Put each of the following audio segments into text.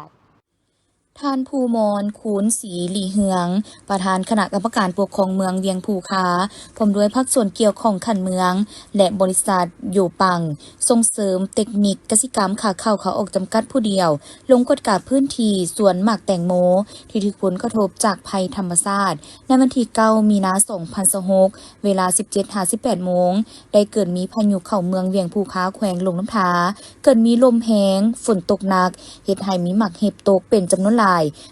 າດ. ທ່ານ ພູມອນ ຄູນສີລີເຮືອງ ປະທານຄະນະກຳມະການປົກຄອງເມືອງວຽງພູຄາ ພ້ອມດ້ວຍພາກສ່ວນກ່ຽວຂ້ອງຂັ້ນເມືອງ ແລະ ບໍລິສັດໂຢປັງ ສົ່ງເສີມເຕັກນິກກະສິກຳຂາເຂົ້າຂາອອກຈຳກັດຜູ້ດຽວ ລົງກວດກາພື້ນທີ່ສວນໝາກແຕງໂມ ທີ່ຖືກຜົນກະທົບຈາກໄພທຳມະຊາດ ໃນວັນທີເກົ້າ ມີນາ ສອງພັນຊາວຫົກ ເວລາ ສິບເຈັດ ຫາ ສິບແປດ ໂມງ ໄດ້ເກີດມີພາຍຸເຂົ້າເມືອງວຽງພູຄາ ແຂວງຫຼວງນ້ຳທາ, ເກີດມີລົມແຮງ, ຝົນຕົກໜັກ, ເຮັດໃຫ້ມີໝາກເຫັບຕົກເປັນຈຳນວນຫຼາຍ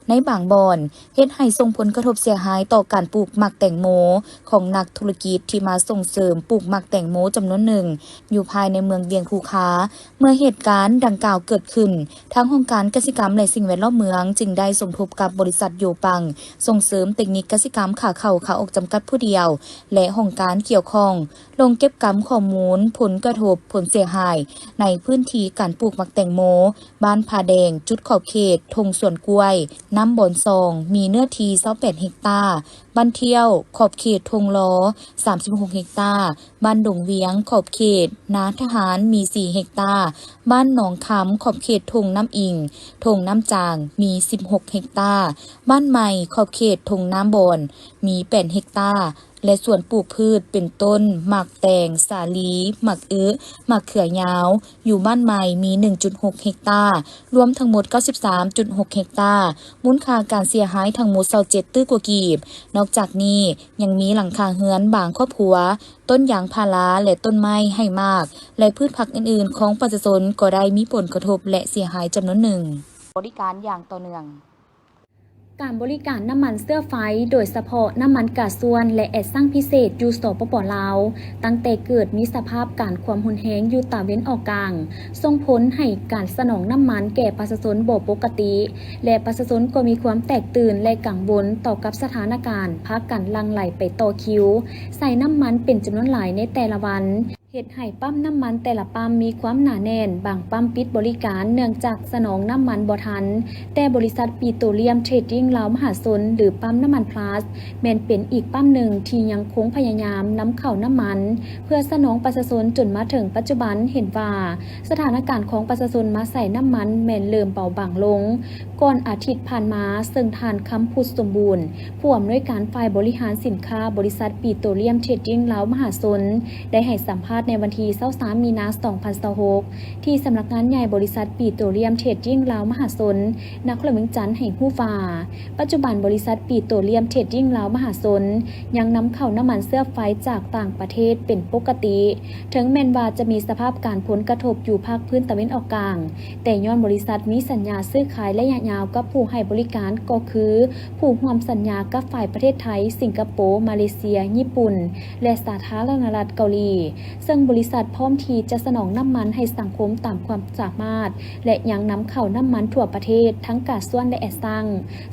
ໃນບາງບ່ອນ, ເຮັດໃຫ້ສົ່ງຜົນກະທົບເສຍຫາຍຕໍ່ການປູກໝາກແຕງໂມຂອງນັກທຸລະກິດທີ່ມາສົ່ງເສີມປູກໝາກແຕງໂມຈຳນວນໜຶ່ງ ຢູ່ພາຍໃນເມືອງວຽງພູຄາ. ເມື່ອເຫດການດັ່ງກ່າວເກີດຂຶ້ນ, ທາງຫ້ອງການກະສິກຳ ແລະ ສິ່ງແວດລ້ອມເມືອງ ຈຶ່ງໄດ້ສົມທົບກັບບໍລິສັດໂຢປັງ ສົ່ງເສີມເຕັກນິກກະສິກຳຂາເຂົ້າຂາອອກຈຳກັດຜູ້ດຽວ ແລະ ຫ້ອງການກ່ຽວຂ້ອງ ລົງເກັບກຳຂໍ້ມູນຜົນກະທົບຜົນເສຍຫາຍໃນພື້ນທີ່ການປູກໝາກແຕງໂມ ບ້ານຜາແດງ ຈຸດຂອບເຂດທົ່ງສວນກ້ວຍ ນ້ຳບອນຊອງ ມີເນື້ອທີ່ ຊາວແປດ ເຮັກຕາ, ບ້ານທ່ຽວ ຂອບເຂດທົ່ງລໍ ສາມສິບຫົກ ເຮັກຕາ, ບ້ານດົງວຽງ ຂອບເຂດນາທະຫານ ມີ ສີ່ ເຮັກຕາ, ບ້ານໜອງຄຳ ຂອບເຂດທົ່ງນ້ຳອິງ ທົ່ງນ້ຳຈາງ ມີ ສິບຫົກ ເຮັກຕາ, ບ້ານໃໝ່ ຂອບເຂດທົ່ງນ້ຳບອນ ມີ ແປດ ເຮັກຕາ ແລະ ສວນປູກພືດເປັນຕົ້ນ ໝາກແຕງ, ສາລີ, ໝາກອຶ, ໝາກເຂືອຍາວ ຢູ່ບ້ານໃໝ່ມີ ໜຶ່ງຈຸດຫົກ ເຮັກຕາ, ລວມທັງໝົດ ເກົ້າສິບສາມຈຸດຫົກ ເຮັກຕາ, ມູນຄ່າການເສຍຫາຍທັງໝົດ ຊາວເຈັດ ຕື້ກວ່າກີບ. ນອກຈາກນີ້ ຍັງມີຫຼັງຄາເຮືອນບາງຄອບຄົວ, ຕົ້ນຢາງພາລາ ແລະ ຕົ້ນໄມ້ໃຫ້ໝາກ ແລະ ພືດຜັກອື່ນໆຂອງປະຊາຊົນກໍໄດ້ມີຜົນກະທົບ ແລະ ເສຍຫາຍຈຳນວນໜຶ່ງ. ບໍລິການຢ່າງຕໍ່ເນື່ອງ. ການບໍລິການນ້ຳມັນເຊື້ອໄຟ, ໂດຍສະເພາະນ້ຳມັນກາຊວນ ແລະ ແອດຊັງພິເສດ ຢູ່ ສປປ ລາວ, ຕັ້ງແຕ່ເກີດມີສະພາບການຄວາມຮຸນແຮງຢູ່ຕາເວັນອອກກາງ, ສົ່ງຜົນໃຫ້ການສະໜອງນ້ຳມັນແກ່ປະຊາຊົນບໍ່ປົກກະຕິ ແລະ ປະຊາຊົນກໍມີຄວາມແຕກຕື່ນ ແລະ ກັງວົນຕໍ່ກັບສະຖານະການ, ພາກັນຫຼັ່ງໄຫຼໄປຕໍ່ຄິວໃສ່ນ້ຳມັນເປັນຈຳນວນຫຼາຍໃນແຕ່ລະວັນ. ເຮັດໃຫ້ປ້ຳນ້ຳມັນແຕ່ລະປ້ຳມີຄວາມໜາແໜ້ນ, ບາງປ້ຳປິດບໍລິການເນື່ອງຈາກສະໜອງນ້ຳມັນບໍ່ທັນ, ແຕ່ບໍລິສັດປີໂຕລຽມເທຣດດິ້ງລາວມະຫາຊົນ ຫຼື ປ້ຳນ້ຳມັນພລັສ ແມ່ນເປັນອີກປ້ຳໜຶ່ງທີ່ຍັງຄົງພະຍາຍາມນຳເຂົ້ານ້ຳມັນເພື່ອສະໜອງປະຊາຊົນຈົນມາເຖິງປັດຈຸບັນ ເຫັນວ່າສະຖານະການຂອງປະຊາຊົນມາໃຊ້ນ້ຳມັນແມ່ນເລີ່ມເບົາບາງລົງ. ກ່ອນອາທິດຜ່ານມາ, ເຊິ່ງທ່ານ ຄຳພຸດ ສົມບູນ ຜູ້ອຳນວຍການຝ່າຍບໍລິຫານສິນຄ້າບໍລິສັດປີໂຕລຽມເທຣດດິ້ງລາວມະຫາຊົນ ໄດ້ໃຫ້ສຳພາດໃນວັນທີຊາວສາມ ມີນາ ສອງພັນຊາວຫົກ ທີ່ສຳນັກງານໃຫຍ່ບໍລິສັດປີໂຕລຽມເທຣດດິ້ງລາວມະຫາຊົນ ນະຄອນຫຼວງວຽງຈັນ ໃຫ້ຮູ້ວ່າ ປັດຈຸບັນບໍລິສັດປີໂຕລຽມເທຣດດິ້ງລາວມະຫາຊົນ ຍັງນຳເຂົ້ານ້ຳມັນເຊື້ອໄຟຈາກຕ່າງປະເທດເປັນປົກກະຕິ, ເຖິງແມ່ນວ່າຈະມີສະພາບການຜົນກະທົບຢູ່ພາກພື້ນຕາເວັນອອກກາງ, ແຕ່ຍ້ອນບໍລິສັດມີສັນຍາຊື້ຂາຍໄລຍະຍາວກັບຜູ້ໃຫ້ບໍລິການ ກໍຄືຜູ້ຮ່ວມສັນຍາກັບຝ່າຍປະເທດໄທ, ສິງກະໂປ, ມາເລເຊຍ, ຍີ່ປຸ່ນ ແລະ ສາທາລະນະລັດເກົາຫຼີ, ເຊິ່ງບໍລິສັດພ້ອມທີ່ຈະສະໜອງນ້ຳມັນໃຫ້ສັງຄົມຕາມຄວາມສາມາດ ແລະ ຍັງນຳເຂົ້ານ້ຳມັນທົ່ວປະເທດ ທັງກາຊວນ ແລະ ແອດຊັງ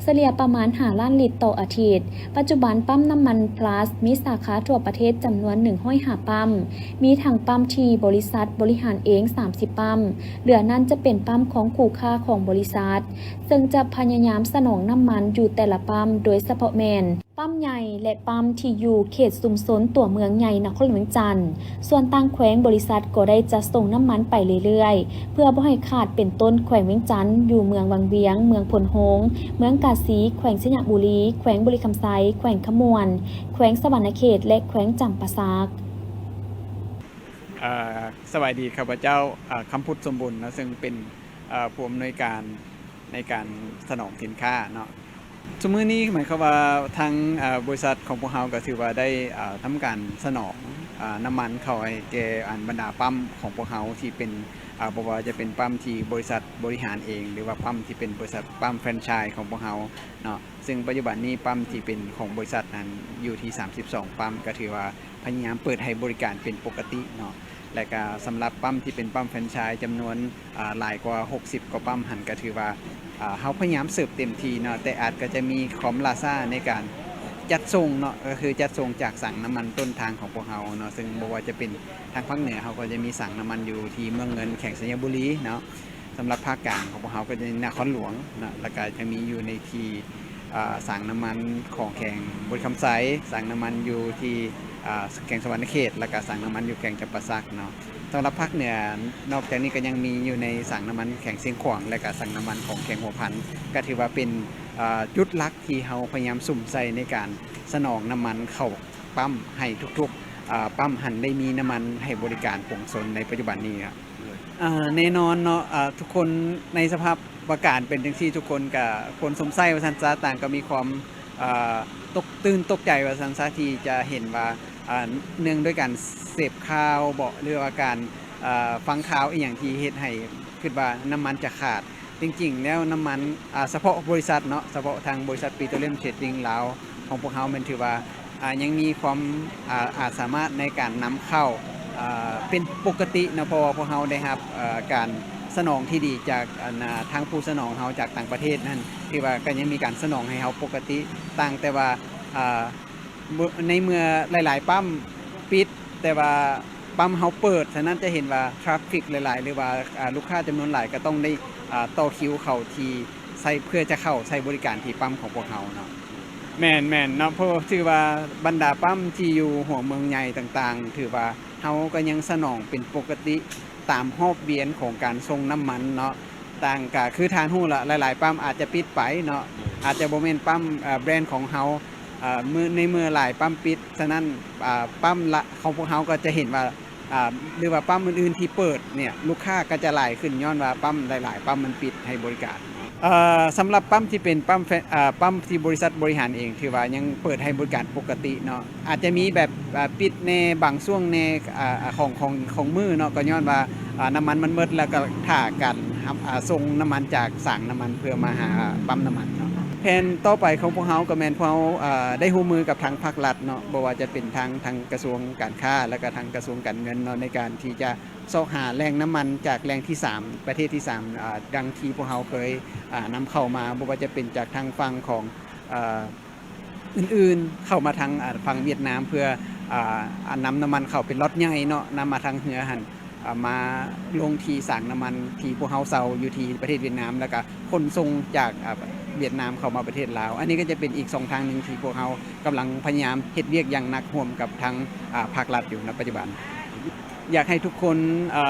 ສະເລ່ຍປະມານ ຫ້າລ້ານລິດຕໍ່ອາທິດ. ປັດຈຸບັນປ້ຳນ້ຳມັນພລັສມີສາຂາທົ່ວປະເທດຈຳນວນ ໜຶ່ງຮ້ອຍຫ້າປ້ຳ, ມີທັງປ້ຳທີ່ບໍລິສັດບໍລິຫານເອງ ສາມສິບປ້ຳ, ເຫຼືອນັ້ນຈະເປັນປ້ຳຂອງຄູ່ຄ້າຂອງບໍລິສັດ, ເຊິ່ງຈະພະຍາຍາມສະໜອງນ້ຳມັນຢູ່ແຕ່ລະປ້ຳ, ໂດຍສະເພາະແມ່ນປ້ຳໃຫຍ່ ແລະ ປ້ຳທີ່ຢູ່ເຂດຊຸມຊົນຕົວເມືອງໃຫຍ່ນະຄອນຫຼວງວຽງຈັນ. ສ່ວນຕ່າງແຂວງ, ບໍລິສັດກໍໄດ້ຈັດສົ່ງນ້ຳມັນໄປເລື້ອຍໆ ເພື່ອບໍ່ໃຫ້ຂາດ, ເປັນຕົ້ນ ແຂວງວຽງຈັນ ຢູ່ເມືອງວັງວຽງ, ເມືອງໂພນໂຮງ, ເມືອງກາສີ, ແຂວງໄຊຍະບູລີ, ແຂວງບໍລິຄຳໄຊ, ແຂວງຄຳມ່ວນ, ແຂວງສະຫວັນນະເຂດ ແລະ ແຂວງຈຳປາສັກ. ເອີ ສະບາຍດີ, ຂ້າພະເຈົ້າ ເອີ ຄຳພຸດ ສົມບຸນ ເນາະ ເຊິ່ງເປັນ ເອີ ຜູ້ອຳນວຍການໃນການສະໜອງສິນຄ້າເນາະ. ຊຸມມື້ນີ້ໝາຍຄວາມວ່າທາງ ເອີ ບໍລິສັດຂອງພວກເຮົາກໍຖືວ່າໄດ້ ເອີ ທຳການສະໜອງ ເອີ ນ້ຳມັນເຂົ້າໃຫ້ແກ່ ອັນ ບັນດາປ້ຳຂອງພວກເຮົາທີ່ເປັນ ເອີ ບໍ່ວ່າຈະເປັນປ້ຳທີ່ບໍລິສັດບໍລິຫານເອງ ຫຼືວ່າປ້ຳທີ່ເປັນບໍລິສັດປ້ຳແຟຣນໄຊຂອງພວກເຮົາເນາະ. ເຊິ່ງປັດຈຸບັນນີ້ປ້ຳທີ່ເປັນຂອງບໍລິສັດນັ້ນຢູ່ທີ່ສາມສິບສອງປ້ຳ ກໍຖືວ່າພະຍາຍາມເປີດໃຫ້ບໍລິການເປັນປົກກະຕິເນາະ. ແລະກະສຳລັບປ້ຳທີ່ເປັນປ້ຳແຟຣນໄຊຈຳນວນ ອາ ຫຼາຍກວ່າຫົກສິບກວ່າປ້ຳຫັ້ນ ກະຖືວ່າ ອາ ເຮົາພະຍາຍາມເສີບເຕັມທີ່ເນາະ, ແຕ່ອາດກະຈະມີຄວາມລ່າຊ້າໃນການຈັດສົ່ງເນາະ, ກະຄືຈັດສົ່ງຈາກສັງນ້ຳມັນຕົ້ນທາງຂອງພວກເຮົາເນາະ, ເຊິ່ງບໍ່ວ່າຈະເປັນທາງພາກເໜືອ ເຮົາກໍຈະມີສັງນ້ຳມັນຢູ່ທີ່ເມືອງເງິນ ແຂວງໄຊຍະບູລີເນາະ, ສຳລັບພາກກາງຂອງພວກເຮົາກໍຈະມີນະຄອນຫຼວງເນາະ, ແລ້ວກະຈະມີຢູ່ໃນທີ່ ອາ ສັງນ້ຳມັນຂອງແຂວງບໍລິຄຳໄຊ, ສັງນ້ຳມັນຢູ່ທີ່ ອາ ແຂວງສະຫວັນນະເຂດ ແລ້ວກະສັງນ້ຳມັນຢູ່ແຂວງຈຳປາສັກເນາະ. ສຳລັບພາກເໜືອ ນອກຈາກນີ້ກໍຍັງມີຢູ່ໃນສັງນ້ຳມັນແຂວງຊຽງຂວາງ ແລະ ກະສັງນ້ຳມັນຂອງແຂວງຫົວພັນ ກໍຖືວ່າເປັນ ເອີ ຈຸດຫຼັກທີ່ເຮົາພະຍາຍາມສຸມໃສ່ໃນການສະໜອງນ້ຳມັນເຂົ້າປ້ຳໃຫ້ທຸກໆ ເອີ ປ້ຳຫັ້ນໄດ້ມີນ້ຳມັນໃຫ້ບໍລິການປວງຊົນໃນປັດຈຸບັນນີ້. ເອີ ແນ່ນອນເນາະ ເອີ ທຸກຄົນໃນສະພາບ ວ່າການເປັນຈັ່ງຊີ້ ທຸກຄົນກະຄວນສົງໄສວ່າຊັ້ນຊະ ຕ່າງກໍມີຄວາມ ເອີ ຕົກ ຕື່ນຕົກໃຈວ່າຊັ້ນຊະ ທີ່ຈະເຫັນວ່າ ເອີ ເນື່ອງດ້ວຍການເສບຂ່າວເບາະ ຫຼືວ່າການ ເອີ ຟັງຂ່າວອີ່ຫຍັງທີ່ເຮັດໃຫ້ຄິດວ່ານ້ຳມັນຈະຂາດ. ຈິງໆແລ້ວນ້ຳມັນ ອາ ສະເພາະບໍລິສັດເນາະ ສະເພາະທາງບໍລິສັດ Petroleum Trading ລາວ ຂອງພວກເຮົາແມ່ນຖືວ່າ ອາ ຍັງມີຄວາມ ອາ ອາດສາມາດໃນການນຳເຂົ້າ ອາ ເປັນປົກກະຕິເນາະ ເພາະວ່າພວກເຮົາໄດ້ຮັບ ເອີ ການສະໜອງທີ່ດີຈາກ ອັນ ອາ ທາງຜູ້ສະໜອງເຮົາຈາກຕ່າງປະເທດນັ້ນ ຖືວ່າກໍຍັງມີການສະໜອງໃຫ້ເຮົາປົກກະຕິ ຕ່າງແຕ່ວ່າ ອາ ໃນເມື່ອຫຼາຍໆປ້ຳປິດ ແຕ່ວ່າປ້ຳເຮົາເປີດ ສະນັ້ນຈະເຫັນວ່າທຣາຟຟິກຫຼາຍໆ ຫຼືວ່າ ອາ ລູກຄ້າຈຳນວນຫຼາຍກໍຕ້ອງໄດ້ ອາ ຕໍ່ຄິວເຂົ້າທີ່ໃຊ້ ເພື່ອຈະເຂົ້າໃຊ້ບໍລິການທີ່ປ້ຳຂອງພວກເຮົາເນາະ. ແມ່ນໆເນາະ ເພາະວ່າຖືວ່າບັນດາປ້ຳທີ່ຢູ່ຫົວເມືອງໃຫຍ່ຕ່າງໆ ຖືວ່າເຮົາກໍຍັງສະໜອງເປັນປົກກະຕິຕາມຮອບວຽນຂອງການສົ່ງນ້ຳມັນເນາະ. ຕ່າງກະຄືທ່ານຮູ້ລະ ຫຼາຍໆປ້ຳອາດຈະປິດໄປເນາະ ອາດຈະບໍ່ແມ່ນປ້ຳ ເອີ ແບຣນຂອງເຮົາ ເອີ ເມື່ອ ໃນເມື່ອຫຼາຍປ້ຳປິດ ສະນັ້ນ ອາ ປ້ຳລະ ຂອງພວກເຮົາກໍຈະເຫັນວ່າ ອາ ຫຼືວ່າປ້ຳອື່ນໆທີ່ເປີດເນ່ຍ ລູກຄ້າກໍຈະຫຼາຍຂຶ້ນ ຍ້ອນວ່າປ້ຳຫຼາຍໆປ້ຳມັນປິດໃຫ້ບໍລິການ. ເອີ ສຳລັບປ້ຳທີ່ເປັນປ້ຳແຟ ອາ ປ້ຳທີ່ບໍລິສັດບໍລິຫານເອງ ຖືວ່າຍັງເປີດໃຫ້ບໍລິການປົກກະຕິເນາະ ອາດຈະມີແບບ ອາ ປິດແດ່ບາງຊ່ວງແດ່ ອາ ຂອງ ຂອງ ຂອງມື້ເນາະ ກໍຍ້ອນວ່າ ອາ ນ້ຳມັນມັນໝົດ ແລ້ວກໍຖ້າການຮັບ ອາ ສົ່ງນ້ຳມັນຈາກສັງນ້ຳມັນເພື່ອມາຫາປ້ຳນ້ຳມັນເນາະ. ແຜນຕໍ່ໄປຂອງພວກເຮົາກໍແມ່ນພວກເຮົາ ອາ ໄດ້ຮ່ວມມືກັບທາງພາກລັດເນາະ ບໍ່ວ່າຈະເປັນທາງ ທາງກະຊວງການຄ້າ ແລ້ວກໍທາງກະຊວງການເງິນເນາະ ໃນການທີ່ຈະ ຊອກຫາແຫຼ່ງນ້ຳມັນຈາກແຫຼ່ງທີສາມ ປະເທດທີສາມ ອາ ດັ່ງທີ່ພວກເຮົາເຄີຍ ອາ ນຳເຂົ້າມາ ບໍ່ວ່າຈະເປັນຈາກທາງຝັ່ງຂອງ ອາ ອື່ນໆ ເຂົ້າມາທາງ ອາ ຝັ່ງຫວຽດນາມ ເພື່ອ ອາ ນຳນ້ຳມັນເຂົ້າເປັນລັອດໃຫຍ່ເນາະ ນຳມາທາງເຮືອຫັ້ນ ອາ ມາລົງທີ່ສັງນ້ຳມັນທີ່ພວກເຮົາເຊົ່າຢູ່ທີ່ປະເທດຫວຽດນາມ ແລ້ວກະຂົນສົ່ງຈາກ ອາ ຫວຽດນາມເຂົ້າມາປະເທດລາວ. ອັນນີ້ກໍຈະເປັນອີກຊ່ອງທາງໜຶ່ງທີ່ພວກເຮົາກຳລັງພະຍາຍາມເຮັດວຽກຢ່າງໜັກຮ່ວມກັບທາງ ອາ ພາກລັດຢູ່ ນະ ປັດຈຸບັນ. ຢາກໃຫ້ທຸກຄົນ ເອີ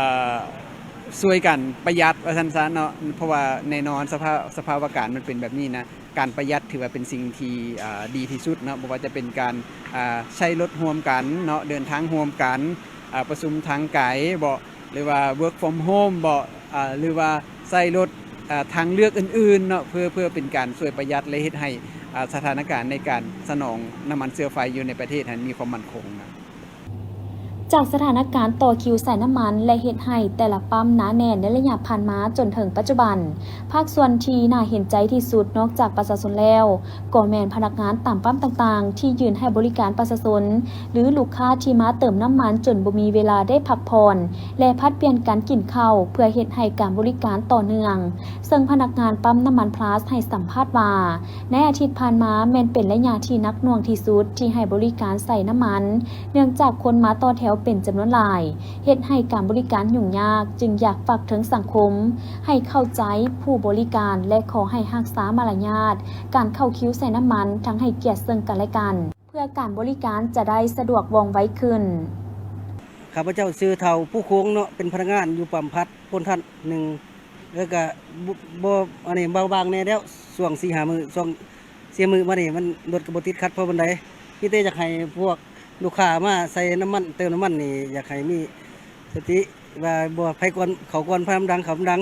ຊ່ວຍກັນປະຢັດວ່າຊັ້ນຊະເນາະ ເພາະວ່າແນ່ນອນສະພາ ສະພາວະການມັນເປັນແບບນີ້ນະ ການປະຢັດຖືວ່າເປັນສິ່ງທີ່ ເອີ ດີທີ່ສຸດເນາະ ບໍ່ວ່າຈະເປັນການ ເອີ ໃຊ້ລົດຮ່ວມກັນເນາະ ເດີນທາງຮ່ວມກັນ ເອີ ປະຊຸມທາງໄກເບາະ ຫຼືວ່າ work from home ເບາະ ເອີ ຫຼືວ່າໃຊ້ລົດ ເອີ ທາງເລືອກອື່ນໆເນາະ ເພື່ອ ເພື່ອເປັນການຊ່ວຍປະຢັດ ແລະ ເຮັດໃຫ້ ເອີ ສະຖານະການໃນການສະໜອງນ້ຳມັນເຊື້ອໄຟຢູ່ໃນປະເທດຫັ້ນມີຄວາມໝັ້ນຄົງນະ. ຈາກສະຖານະການຕໍ່ຄິວໃສ່ນ້ຳມັນ ແລະ ເຮັດໃຫ້ແຕ່ລະປ້ຳໜາແໜ້ນໃນໄລຍະຜ່ານມາຈົນເຖິງປັດຈຸບັນ, ພາກສ່ວນທີ່ໜ້າເຫັນໃຈທີ່ສຸດນອກຈາກປະຊາຊົນແລ້ວ ກໍແມ່ນພະນັກງານຕາມປ້ຳຕ່າງໆ ທີ່ຢືນໃຫ້ບໍລິການປະຊາຊົນ ຫຼື ລູກຄ້າທີ່ມາເຕີມນ້ຳມັນຈົນບໍ່ມີເວລາໄດ້ພັກຜ່ອນ ແລະ ຜັດປ່ຽນກັນກິນເຂົ້າ ເພື່ອເຮັດໃຫ້ການບໍລິການຕໍ່ເນື່ອງ. ເຊິ່ງພະນັກງານປ້ຳນ້ຳມັນພລັສໃຫ້ສຳພາດວ່າ ໃນອາທິດຜ່ານມາແມ່ນເປັນໄລຍະທີ່ໜັກໜ່ວງທີ່ສຸດທີ່ໃຫ້ບໍລິການໃສ່ນ້ຳມັນ ເນື່ອງຈາກຄົນມາຕໍ່ແຖວເປັນຈຳນວນຫຼາຍ ເຮັດໃຫ້ການບໍລິການຫຍຸ້ງຍາກ, ຈຶ່ງຢາກຝາກເຖິງສັງຄົມໃຫ້ເຂົ້າໃຈຜູ້ບໍລິການ ແລະ ຂໍໃຫ້ຮັກສາມາລະຍາດການເຂົ້າຄິວໃສ່ນ້ຳມັນ ທັງໃຫ້ກຽດເຊິ່ງກັນແລະກັນ ເພື່ອການບໍລິການຈະໄດ້ສະດວກວ່ອງໄວຂຶ້ນ. ຂ້າພະເຈົ້າຊື່ທ້າວພູຄົງເນາະ ເປັນພະນັກງານຢູ່ປ້ຳພັດໂພນທັນໜຶ່ງ ແລ້ວກະບໍ່ ບໍ່ ອັນນີ້ເບົາບາງແດ່ແລ້ວ ຊ່ວງສີ່ຫ້າມື້ ຊ່ວງສີ່ມື້ມານີ້ມັນ ລົດກໍບໍ່ຕິດຂັດພໍປານໃດ. ມີແຕ່ຢາກໃຫ້ພວກລູກຄ້າມາໃສ່ນ້ຳມັນ ເຕີມນ້ຳມັນນີ້ ຢາກໃຫ້ມີສະຕິວ່າ ບໍ່ ໃຜກ່ອນເຂົ້າກ່ອນ ໃຜນຳຫຼັງເຂົ້ານຳຫຼັງ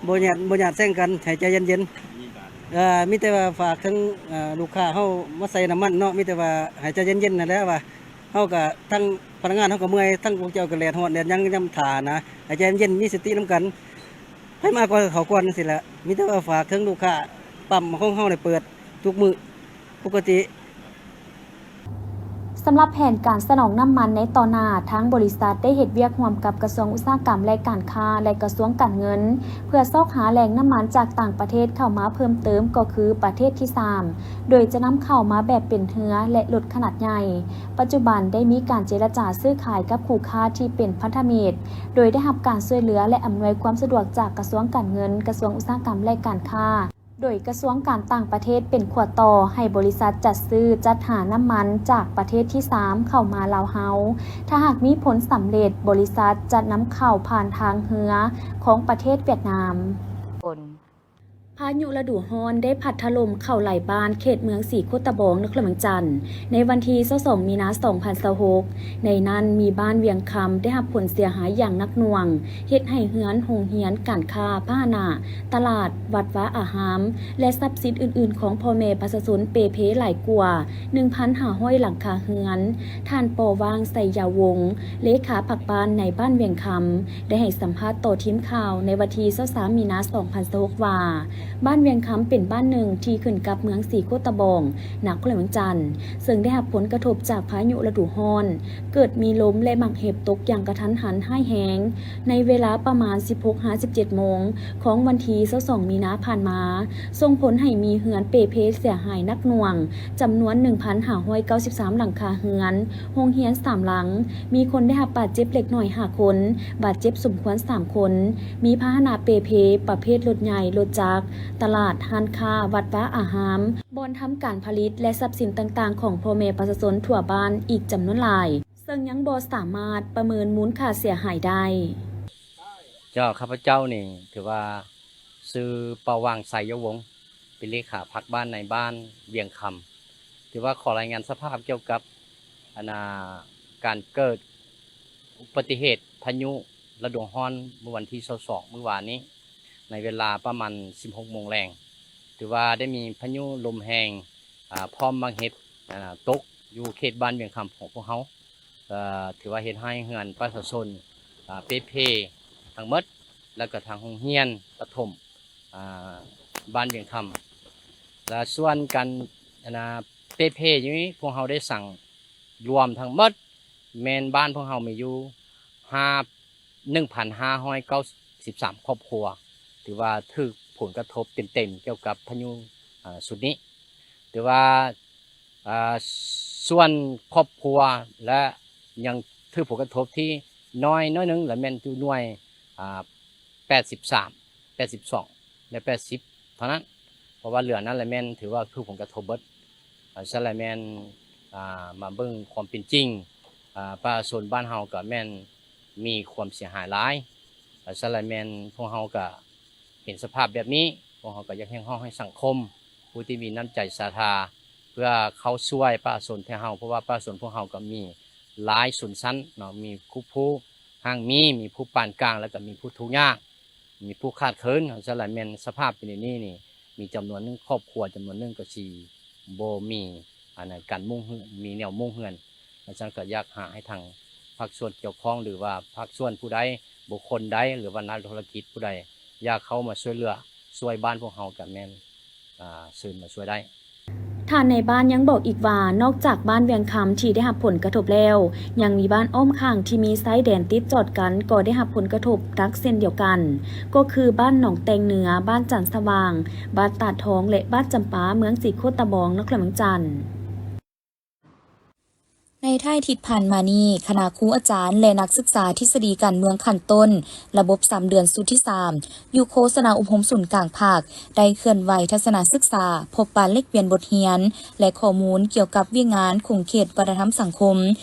ບໍ່ຍາດ ບໍ່ຍາດແຊງກັນ ໃຫ້ໃຈເຢັນໆ. ເອີ ມີແຕ່ວ່າຝາກເຖິງ ເອີ ລູກຄ້າເຮົາມາໃສ່ນ້ຳມັນເນາະ ມີແຕ່ວ່າໃຫ້ໃຈເຢັນໆຫັ້ນແຫຼະ ວ່າເຮົາກໍ ທັງພະນັກງານເຮົາກໍເມື່ອຍ ທັງພວກເຈົ້າກໍແດດຮ້ອນແດດຫຍັງ ຍາມຖ້ານະ ໃຫ້ໃຈເຢັນ ມີສະຕິນຳກັນ. ໃຜມາກ່ອນເຂົ້າກ່ອນຈັ່ງຊີ້ແຫຼະ. ມີແຕ່ວ່າຝາກເຖິງລູກຄ້າ ປ້ຳຂອງເຮົາໄດ້ເປີດທຸກມື້ປົກກະຕິ. ສຳລັບແຜນການສະໜອງນ້ຳມັນໃນຕໍ່ໜ້າ, ທາງບໍລິສັດໄດ້ເຮັດວຽກຮ່ວມກັບກະຊວງອຸດສາຫະກຳ ແລະ ການຄ້າ ແລະ ກະຊວງການເງິນ ເພື່ອຊອກຫາແຫຼ່ງນ້ຳມັນຈາກຕ່າງປະເທດເຂົ້າມາເພີ່ມເຕີມ ກໍຄືປະເທດທີສາມ ໂດຍຈະນຳເຂົ້າມາແບບເປັນເຮືອ ແລະ ລົດຂະໜາດໃຫຍ່. ປັດຈຸບັນໄດ້ມີການເຈລະຈາຊື້ຂາຍກັບຄູ່ຄ້າທີ່ເປັນພັນທະມິດ ໂດຍໄດ້ຮັບການຊ່ວຍເຫຼືອ ແລະ ອຳນວຍຄວາມສະດວກຈາກກະຊວງການເງິນ, ກະຊວງອຸດສາຫະກຳ ແລະ ການຄ້າ. ໂດຍກະຊວງການຕ່າງປະເທດເປັນຂົວຕໍ່ໃຫ້ບໍລິສັດຈັດຊື້ຈັດຫານ້ຳມັນຈາກປະເທດທີສາມເຂົ້າມາລາວເຮົາ. ຖ້າຫາກມີຜົນສຳເລັດ, ບໍລິສັດຈະນຳເຂົ້າຜ່ານທາງເຮືອຂອງປະເທດຫວຽດນາມ. ພາຍຸລະດູຮ້ອນໄດ້ພັດຖະຫຼົ່ມເຂົ້າຫຼາຍບ້ານເຂດເມືອງສີໂຄດຕະບອງ ນະຄອນຫຼວງວຽງຈັນ ໃນວັນທີຊາວສອງ ມີນາ ສອງພັນຊາວຫົກ. ໃນນັ້ນມີບ້ານວຽງຄຳໄດ້ຮັບຜົນເສຍຫາຍຢ່າງໜັກໜ່ວງ, ເຮັດໃຫ້ເຮືອນ, ໂຮງຮຽນ, ການຄ້າ, ພາຫະນະ, ຕະຫຼາດ, ວັດວາອາຮາມ ແລະ ຊັບສິນອື່ນໆຂອງພໍ່ແມ່ປະຊາຊົນເປ່ເພຫຼາຍກວ່າ ໜຶ່ງພັນຫ້າຮ້ອຍ ຫຼັງຄາເຮືອນ. ທ່ານ ປໍຫວ່າງ ໄຊຍາວົງ ເລຂາພັກບ້ານໃນບ້ານວຽງຄຳ ໄດ້ໃຫ້ສຳພາດຕໍ່ທີມຂ່າວໃນວັນທີຊາວສາມ ມີນາ ສອງພັນຊາວຫົກ ວ່າ ບ້ານວຽງຄຳເປັນບ້ານໜຶ່ງທີ່ຂຶ້ນກັບເມືອງສີໂຄດຕະບອງ ນະຄອນຫຼວງວຽງຈັນ ເຊິ່ງໄດ້ຮັບຜົນກະທົບຈາກພາຍຸລະດູຮ້ອນ, ເກີດມີລົມ ແລະ ໝາກເຫັບຕົກຢ່າງກະທັນຫັນຮ້າຍແຮງ ໃນເວລາປະມານ ສິບຫົກ ຫາ ສິບເຈັດ ໂມງ ຂອງວັນທີຊາວສອງ ມີນາ ຜ່ານມາ, ສົ່ງຜົນໃຫ້ມີເຮືອນເປ່ເພເສຍຫາຍໜັກໜ່ວງ ຈຳນວນ ໜຶ່ງພັນຫ້າຮ້ອຍເກົ້າສິບສາມ ຫຼັງຄາເຮືອນ, ໂຮງຮຽນ ສາມ ຫຼັງ, ມີຄົນໄດ້ຮັບບາດເຈັບເລັກນ້ອຍ ຫ້າ ຄົນ, ບາດເຈັບສົມຄວນ ສາມ ຄົນ, ມີພາຫະນະເປ່ເພປະເພດລົດໃຫຍ່, ລົດຈັກ, ຕະຫຼາດ, ຮ້ານຄ້າ, ວັດວາອາຮາມ, ບ່ອນທຳການຜະລິດ ແລະ ຊັບສິນຕ່າງໆຂອງພໍ່ແມ່ປະຊາຊົນທົ່ວບ້ານອີກຈຳນວນຫຼາຍ, ເຊິ່ງຍັງບໍ່ສາມາດປະເມີນມູນຄ່າເສຍຫາຍໄດ້. ເຈົ້າ ຂ້າພະເຈົ້ານີ້ຖືວ່າຊື່ ປາຫວ່າງ ໄຊຍະວົງ ເປັນເລຂາພັກບ້ານໃນບ້ານວຽງຄຳ. ຖືວ່າຂໍລາຍງານສະພາບກ່ຽວກັບ ອັນນ່າ ການເກີດອຸບັດຕິເຫດພາຍຸລະດູຮ້ອນເມື່ອວັນທີຊາວສອງ ມື້ວານນີ້ ໃນເວລາປະມານ ສິບຫົກ ໂມງແລງ. ຖືວ່າໄດ້ມີພາຍຸລົມແຮງ ອາ ພ້ອມໝາກເຫັບ ອາ ຕົກຢູ່ເຂດບ້ານວຽງຄຳຂອງພວກເຮົາ. ເອີ ຖືວ່າເຮັດໃຫ້ເຮືອນປະຊາຊົນ ອາ ເປ່ເພທັງໝົດ ແລ້ວກໍທາງໂຮງຮຽນປະຖົມ ອາ ບ້ານວຽງຄຳ. ແລະ ສ່ວນການ ອັນນ່າ ເປ່ເພຢູ່ນີ້ ພວກເຮົາໄດ້ສັງລວມທັງໝົດ ແມ່ນບ້ານພວກເຮົາມີຢູ່ ຫ້າ ໜຶ່ງພັນຫ້າຮ້ອຍເກົ້າສິບສາມຄອບຄົວ ຖືວ່າຖືກຜົນກະທົບເຕັມໆກ່ຽວກັບພາຍຸ ອາ ຊຸດນີ້. ແຕ່ວ່າ ອາ ສ່ວນຄອບຄົວ ແລະ ຍັງຖືກຜົນກະທົບທີ່ນ້ອຍໜ້ອຍໜຶ່ງ ລະແມ່ນຢູ່ໜ່ວຍ ອາ ແປດສິບສາມ ແປດສິບສອງ ແລະ ແປດສິບ ເທົ່ານັ້ນ, ເພາະວ່າເຫຼືອນັ້ນລະແມ່ນຖືວ່າຖືກຜົນກະທົບເບິດ. ອາ ຊັ້ນລະແມ່ນ ອາ ມາເບິ່ງຄວາມເປັນຈິງ ອາ ປະຊາຊົນບ້ານເຮົາກໍແມ່ນມີຄວາມເສຍຫາຍຫຼາຍ. ອາ ຊັ້ນລະແມ່ນພວກເຮົາກໍ ເຫັນສະພາບແບບນີ້ ພວກເຮົາກໍຢາກຮຽກຮ້ອງໃຫ້ສັງຄົມ ຜູ້ທີ່ມີນ້ຳໃຈສະຫາດທາ ເພື່ອເຂົ້າຊ່ວຍປະຊາຊົນແທ້ເຮົາ, ເພາະວ່າປະຊາຊົນພວກເຮົາກໍມີຫຼາຍຊົນຊັ້ນເນາະ, ມີຜູ້ ຜູ້ຮັ່ງມີ, ມີຜູ້ປານກາງ ແລ້ວກໍມີຜູ້ທຸກຍາກ, ມີຜູ້ຂາດເຂີນ. ສະນັ້ນແມ່ນສະພາບເປັນແນວນີ້ນີ້ ມີຈຳນວນໜຶ່ງຄອບຄົວ ຈຳນວນໜຶ່ງກໍຊິບໍ່ມີ ອັນນັ້ນ ການມຸງເຮືອນ ມີແນວມຸງເຮືອນ. ສະນັ້ນກໍຢາກຫາໃຫ້ທາງພາກສ່ວນກ່ຽວຂ້ອງ ຫຼືວ່າພາກສ່ວນຜູ້ໃດ ບຸກຄົນໃດ ຫຼືວ່ານັກທຸລະກິດຜູ້ໃດ ຢາກເຂົ້າມາຊ່ວຍເຫຼືອ ຊ່ວຍບ້ານພວກເຮົາກໍແມ່ນ ອາ ເຊີນມາຊ່ວຍໄດ້. ທ່ານນາຍບ້ານຍັງບອກອີກວ່າ ນອກຈາກບ້ານວຽງຄຳທີ່ໄດ້ຮັບຜົນກະທົບແລ້ວ, ຍັງມີບ້ານອ້ອມຂ້າງທີ່ມີຊາຍແດນຕິດຈອດກັນກໍໄດ້ຮັບຜົນກະທົບໜັກເຊັ່ນດຽວກັນ, ກໍຄືບ້ານໜອງແຕ່ງເໜືອ, ບ້ານຈັນສະຫວ່າງ, ບ້ານຕາດທອງ ແລະ ບ້ານຈຳປາ ເມືອງສີໂຄດຕະບອງ ນະຄອນຫຼວງວຽງຈັນ. ໃນທ້າຍທິດຜ່ານມານີ້, ຄະນະຄູອາຈານ ແລະ ນັກສຶກສາທິດສະດີການເມືອງຂັ້ນຕົ້ນ ລະບົບສາມເດືອນຊຸດທີສາມ ຢູ່ໂຄສະນາອົບຮົມສູນກາງພັກ ໄດ້ເຄື່ອນໄຫວທັດສະນະສຶກສາ, ພົບປະແລກປ່ຽນບົດຮຽນ ແລະ ຂໍ້ມູນກ່ຽວກັບວຽກງານຂົງເຂດວັດທະນະທຳສັງຄົມ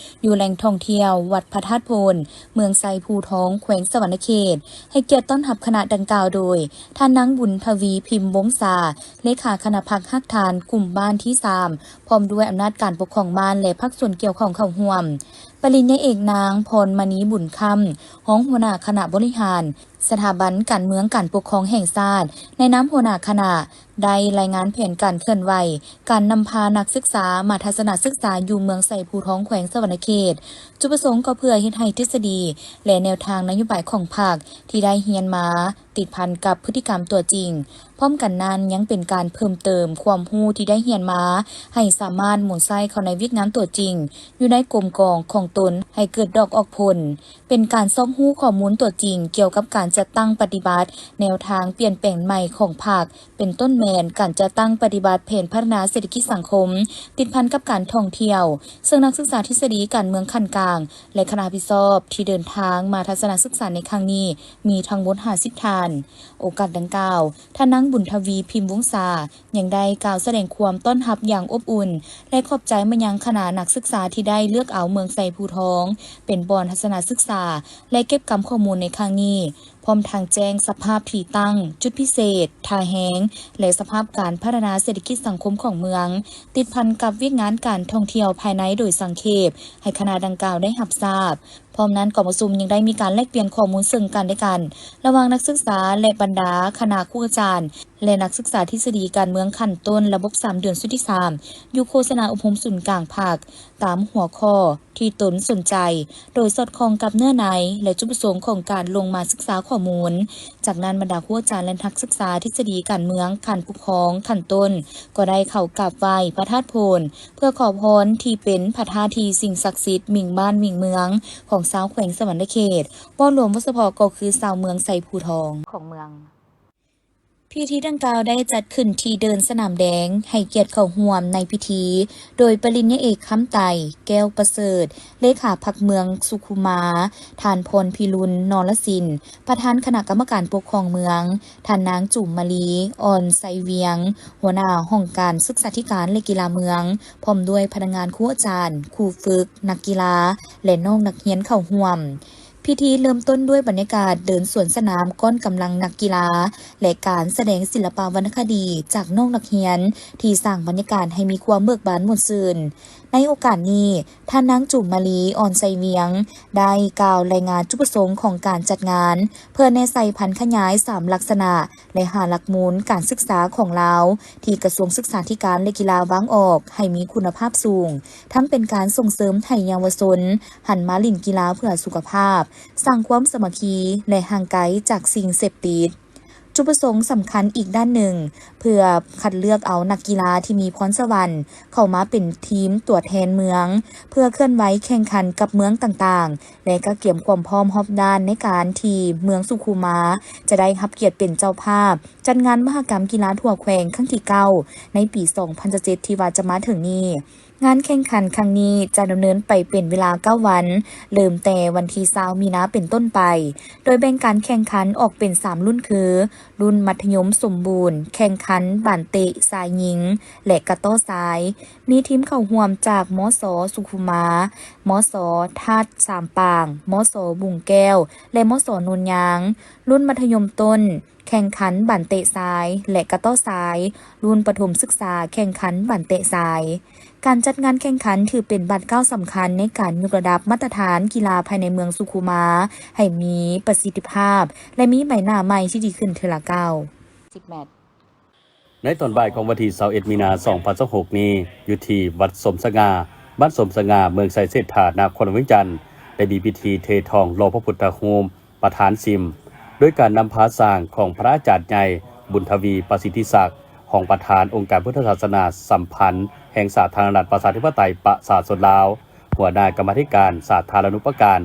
ຢູ່ແຫຼ່ງທ່ອງທ່ຽວວັດພະທາດໂພນ ເມືອງໄຊພູທອງ ແຂວງສະຫວັນນະເຂດ. ໃຫ້ກຽດຕ້ອນຮັບຄະນະດັ່ງກ່າວໂດຍ ທ່ານນາງ ບຸນທະວີ ພິມວົງສາ ເລຂາຄະນະພັກຮາກຖານກຸ່ມບ້ານທີສາມ ພ້ອມດ້ວຍອຳນາດການປົກຄອງບ້ານ ແລະ ພາກສ່ວນກ່ຽວຂ້ອງເຂົ້າຮ່ວມ, ປະລິນຍາເອກ ນາງ ພອນມະນີ ບຸນຄຳ ຮອງຫົວໜ້າຄະນະບໍລິຫານສະຖາບັນການເມືອງການປົກຄອງແຫ່ງຊາດ ໃນນາມຫົວໜ້າຄະນະ ໄດ້ລາຍງານແຜນການເຄື່ອນໄຫວ ການນຳພານັກສຶກສາມາທັດສະນະສຶກສາຢູ່ເມືອງໄຊພູທອງ ແຂວງສະຫວັນນະເຂດ. ຈຸດປະສົງກໍເພື່ອເຮັດໃຫ້ທິດສະດີ ແລະ ແນວທາງນະໂຍບາຍຂອງພັກທີ່ໄດ້ຮຽນມາ ຕິດພັນກັບພຶດຕິກຳຕົວຈິງ. ພ້ອມກັນນັ້ນຍັງເປັນການເພີ່ມເຕີມຄວາມຮູ້ທີ່ໄດ້ຮຽນມາ ໃຫ້ສາມາດໝູນໃຊ້ເຂົ້າໃນວຽກງານຕົວຈິງ ຢູ່ໃນກົມກອງຂອງຕົນໃຫ້ເກີດດອກອອກຜົນ, ເປັນການຊອກຮູ້ຂໍ້ມູນຕົວຈິງກ່ຽວກັບການຈັດຕັ້ງປະຕິບັດແນວທາງປ່ຽນແປງໃໝ່ຂອງພັກ ເປັນຕົ້ນ ແມ່ນການຈັດຕັ້ງປະຕິບັດແຜນພັດທະນາເສດຖະກິດສັງຄົມ ຕິດພັນກັບການທ່ອງທ່ຽວ, ເຊິ່ງນັກສຶກສາທິດສະດີການເມືອງຂັ້ນກາງ ແລະ ຄະນະຮັບຜິດຊອບທີ່ເດີນທາງມາທັດສະນະສຶກສາໃນຄັ້ງນີ້ ມີທັງໝົດຫ້າສິບທ່ານ. ໂອກາດດັ່ງກ່າວ, ທ່ານນາງບຸນທະວີ ພິມວົງສາ ຍັງໄດ້ກ່າວສະແດງຄວາມຕ້ອນຮັບຢ່າງອົບອຸ່ນ ແລະ ຂອບໃຈມາຍັງຄະນະນັກສຶກສາທີ່ໄດ້ເລືອກເອົາເມືອງໄຊພູທອງ ເປັນບ່ອນທັດສະນະສຶກສາ ແລະ ເກັບກຳຂໍ້ມູນໃນຄັ້ງນີ້, ພ້ອມທັງແຈ້ງສະພາບທີ່ຕັ້ງ, ຈຸດພິເສດ, ທ່າແຮງ ແລະ ສະພາບການພັດທະນາເສດຖະກິດສັງຄົມຂອງເມືອງ, ຕິດພັນກັບວຽກງານການທ່ອງທ່ຽວພາຍໃນໂດຍສັງເຂບ ໃຫ້ຄະນະດັ່ງກ່າວໄດ້ຮັບຊາບ. ພ້ອມນັ້ນ, ກອງປະຊຸມຍັງໄດ້ມີການແລກປ່ຽນຂໍ້ມູນເຊິ່ງກັນແລະກັນ ລະຫວ່າງນັກສຶກສາ ແລະ ບັນດາຄະນະຄູອາຈານ ແລະ ນັກສຶກສາທິດສະດີການເມືອງຂັ້ນຕົ້ນລະບົບສາມເດືອນຊຸດທີສາມ ຢູ່ໂຄສະນາອົບຮົມສູນກາງພັກ ຕາມຫົວຂໍ້ທີ່ຕົນສົນໃຈ ໂດຍສອດຄ່ອງກັບເນື້ອໃນ ແລະ ຈຸດປະສົງຂອງການລົງມາສຶກສາຂໍ້ມູນ. ຈາກນັ້ນ, ບັນດາຄູອາຈານ ແລະ ນັກສຶກສາທິດສະດີການເມືອງຂັ້ນປົກຄອງຂັ້ນຕົ້ນ ກໍໄດ້ເຂົ້າກາບໄຫວ້ພະທາດໂພນ ເພື່ອຂໍພອນທີ່ເປັນພະທາດທີ່ສິ່ງສັກສິດໝິ່ງບ້ານໝິ່ງເມືອງຂອງຊາວແຂວງສະຫວັນນະເຂດ ເວົ້າລວມເວົ້າສະເພາະກໍຄືຊາວເມືອງໄຊພູທອງຂອງເມືອງ. ພິທີດັ່ງກ່າວໄດ້ຈັດຂຶ້ນທີ່ເດີ່ນສະໜາມແດງ, ໃຫ້ກຽດເຂົ້າຮ່ວມໃນພິທີໂດຍປະລິນຍາເອກ ຄຳໄຕ ແກ້ວປະເສີດ ເລຂາພັກເມືອງສຸຂຸມາ, ທ່ານ ພອນພິລຸນ ນໍລະສິນ ປະທານຄະນະກຳມະການປົກຄອງເມືອງ, ທ່ານນາງ ຈູມມາລີ ອ່ອນໄຊວຽງ ຫົວໜ້າຫ້ອງການສຶກສາທິການ ແລະ ກິລາເມືອງ ພ້ອມດ້ວຍພະນັກງານ, ຄູອາຈານ, ຄູຝຶກ, ນັກກິລາ ແລະ ນ້ອງນັກຮຽນເຂົ້າຮ່ວມ. ພິທີເລີ່ມຕົ້ນດ້ວຍບັນຍາກາດເດີນສວນສະໜາມກ້ອນກຳລັງນັກກິລາ ແລະ ການສະແດງສິລະປະວັນນະຄະດີຈາກນ້ອງນັກຮຽນ ທີ່ສ້າງບັນຍາກາດໃຫ້ມີຄວາມເບີກບານມ່ວນຊື່ນ. ໃນໂອກາດນີ້, ທ່ານນາງ ຈູມມາລີ ອ່ອນໄຊວຽງ ໄດ້ກ່າວລາຍງານຈຸດປະສົງຂອງການຈັດງານ ເພື່ອແນໃສ່ຜັນຂະຫຍາຍສາມລັກສະນະ ແລະ ຫ້າຫຼັກມູນການສຶກສາຂອງລາວ ທີ່ກະຊວງສຶກສາທິການ ແລະ ກິລາວາງອອກໃຫ້ມີຄຸນນະພາບສູງ, ທັງເປັນການສົ່ງເສີມໃຫ້ເຍົາວະຊົນຫັນມາຫຼິ້ນກິລາເພື່ອສຸຂະພາບ, ສ້າງຄວາມສາມັກຄີ ແລະ ຫ່າງໄກຈາກສິ່ງເສບຕິດ. ຈຸດປະສົງສຳຄັນອີກດ້ານໜຶ່ງ ເພື່ອຄັດເລືອກເອົານັກກິລາທີ່ມີພອນສະຫວັນເຂົ້າມາເປັນທີມຕົວແທນເມືອງ ເພື່ອເຄື່ອນໄຫວແຂ່ງຂັນກັບເມືອງຕ່າງໆ ແລະ ກະກຽມຄວາມພ້ອມຮອບດ້ານໃນການທີ່ເມືອງສຸຂຸມາຈະໄດ້ຮັບກຽດເປັນເຈົ້າພາບຈັດງານມະຫະກຳກິລາທົ່ວແຂວງຄັ້ງທີເກົ້າ ໃນປີສອງພັນຊາວເຈັດ ທີ່ວ່າຈະມາເຖິງນີ້. ງານແຂ່ງຂັນຄັ້ງນີ້ຈະດຳເນີນໄປເປັນເວລາເກົ້າວັນ, ເລີ່ມແຕ່ວັນທີຊາວ ມີນາ ເປັນຕົ້ນໄປ, ໂດຍແບ່ງການແຂ່ງຂັນອອກເປັນສາມລຸ້ນຄື ລຸ້ນມັດທະຍົມສົມບູນ, ແຂ່ງຂັນບານເຕະຊາຍຍິງ ແລະ ກະຕໍ້ຊາຍ, ມີທີມເຂົ້າຮ່ວມຈາກ ມສ ສຸຂຸມາ, ມສ ທາດສາມປາງ, ມສ ບຸງແກ້ວ ແລະ ມສ ໂນນຍາງ, ລຸ້ນມັດທະຍົມຕົ້ນ, ແຂ່ງຂັນບານເຕະຊາຍ ແລະ ກະຕໍ້ຊາຍ, ລຸ້ນປະຖົມສຶກສາແຂ່ງຂັນບານເຕະຊາຍ. ການຈັດງານແຂ່ງຂັນຖືເປັນບາດກ້າວສຳຄັນໃນການຍົກລະດັບມາດຕະຖານກິລາພາຍໃນເມືອງສຸຂຸມາໃຫ້ມີປະສິດທິພາບ ແລະ ມີໃບໜ້າໃໝ່ທີ່ດີຂຶ້ນເທື່ອລະກ້າວ. ສິບແມັດ. ໃນຕອນບ່າຍຂອງວັນທີຊາວເອັດ ມີນາ ສອງພັນຊາວຫົກນີ້, ຢູ່ທີ່ວັດສົມສະຫງ່າ, ບ້ານສົມສະຫງ່າ, ເມືອງໄຊເສດຖາ, ນະຄອນຫຼວງວຽງຈັນ, ໄດ້ມີພິທີເທທອງຫຼໍ່ພະພຸດທະຮູບ ປະທານສິມ ໂດຍການນຳພາສ້າງຂອງພະອາຈານໃຫຍ່ ບຸນທະວີ ປະສິດທິສັກ, ຮອງປະທານອົງການພຸດທະສາສະໜາສຳພັນແຫ່ງສາທາລະນະລັດ ປະຊາທິປະໄຕ ປະຊາຊົນລາວ, ຫົວໜ້າກຳມາທິການສາທາລະນູປະການ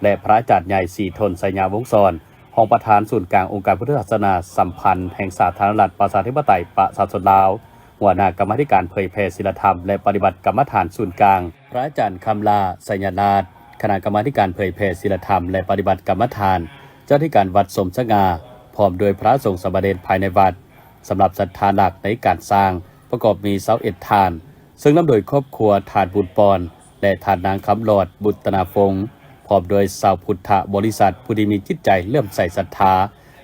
ແລະ ພະອາຈານໃຫຍ່ ສີທົນ ໄຊຍາວົງສອນ, ຮອງປະທານສູນກາງອົງການພຸດທະສາສະໜາສຳພັນແຫ່ງສາທາລະນະລັດ ປະຊາທິປະໄຕ ປະຊາຊົນລາວ, ຫົວໜ້າກຳມາທິການເຜີຍແຜ່ສີລະທຳ ແລະ ປະຕິບັດກຳມະຖານສູນກາງ, ພະອາຈານ ຄຳຫຼ້າ ໄຊຍະລາດ, ຄະນະກຳມາທິການເຜີຍແຜ່ສີລະທຳ ແລະ ປະຕິບັດກຳມະຖານ, ເຈົ້າໜ້າທີ່ການວັດສົມສະຫງ່າ, ພ້ອມດ້ວຍພະສົງສາມະເນນພາຍໃນວັດ. ສຳລັບສັດທາຫຼັກໃນການສ້າງປະກອບມີຊາວເອັດທ່ານ, ເຊິ່ງນຳໂດຍຄອບຄົວທ່ານບຸນປອນ ແລະ ທ່ານນາງຄຳຫຼອດ ບຸດຕະນາວົງ, ພ້ອມດ້ວຍຊາວພຸດທະບໍລິສັດຜູ້ທີ່ມີຈິດໃຈເຫຼື້ອມໃສສັດທາ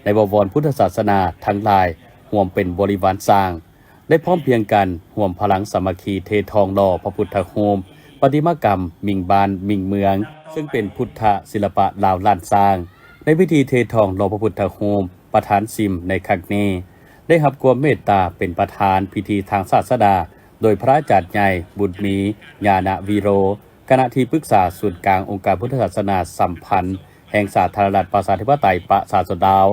ໃນບວນວອນພຸດທະສາສະໜາທັງຫຼາຍ ຮ່ວມເປັນບໍລິວານສ້າງ. ໄດ້ພ້ອມພຽງກັນຮ່ວມພະລັງສາມັກຄີເທທອງຫຼໍ່ພະພຸດທະຮູບປະຕິມາກຳໝິ່ງບ້ານໝິ່ງເມືອງ, ເຊິ່ງເປັນພຸດທະສິລະປະລາວລ້ານຊ້າງ. ໃນພິທີເທທອງຫຼໍ່ພະພຸດທະຮູບປະທານສິມໃນຄັ້ງນີ້ ໄດ້ຮັບຄວາມເມດຕາເປັນປະທານພິທີທາງສາສະໜາ ໂດຍພະອາຈານໃຫຍ່ ບຸນມີ ຍານະວິໂລ, ຄະນະທີ່ປຶກສາສູນກາງອົງການພຸດທະສາສະໜາສຳພັນແຫ່ງສາທາລະນະລັດ ປະຊາທິປະໄຕ ປະຊາຊົນລາວ,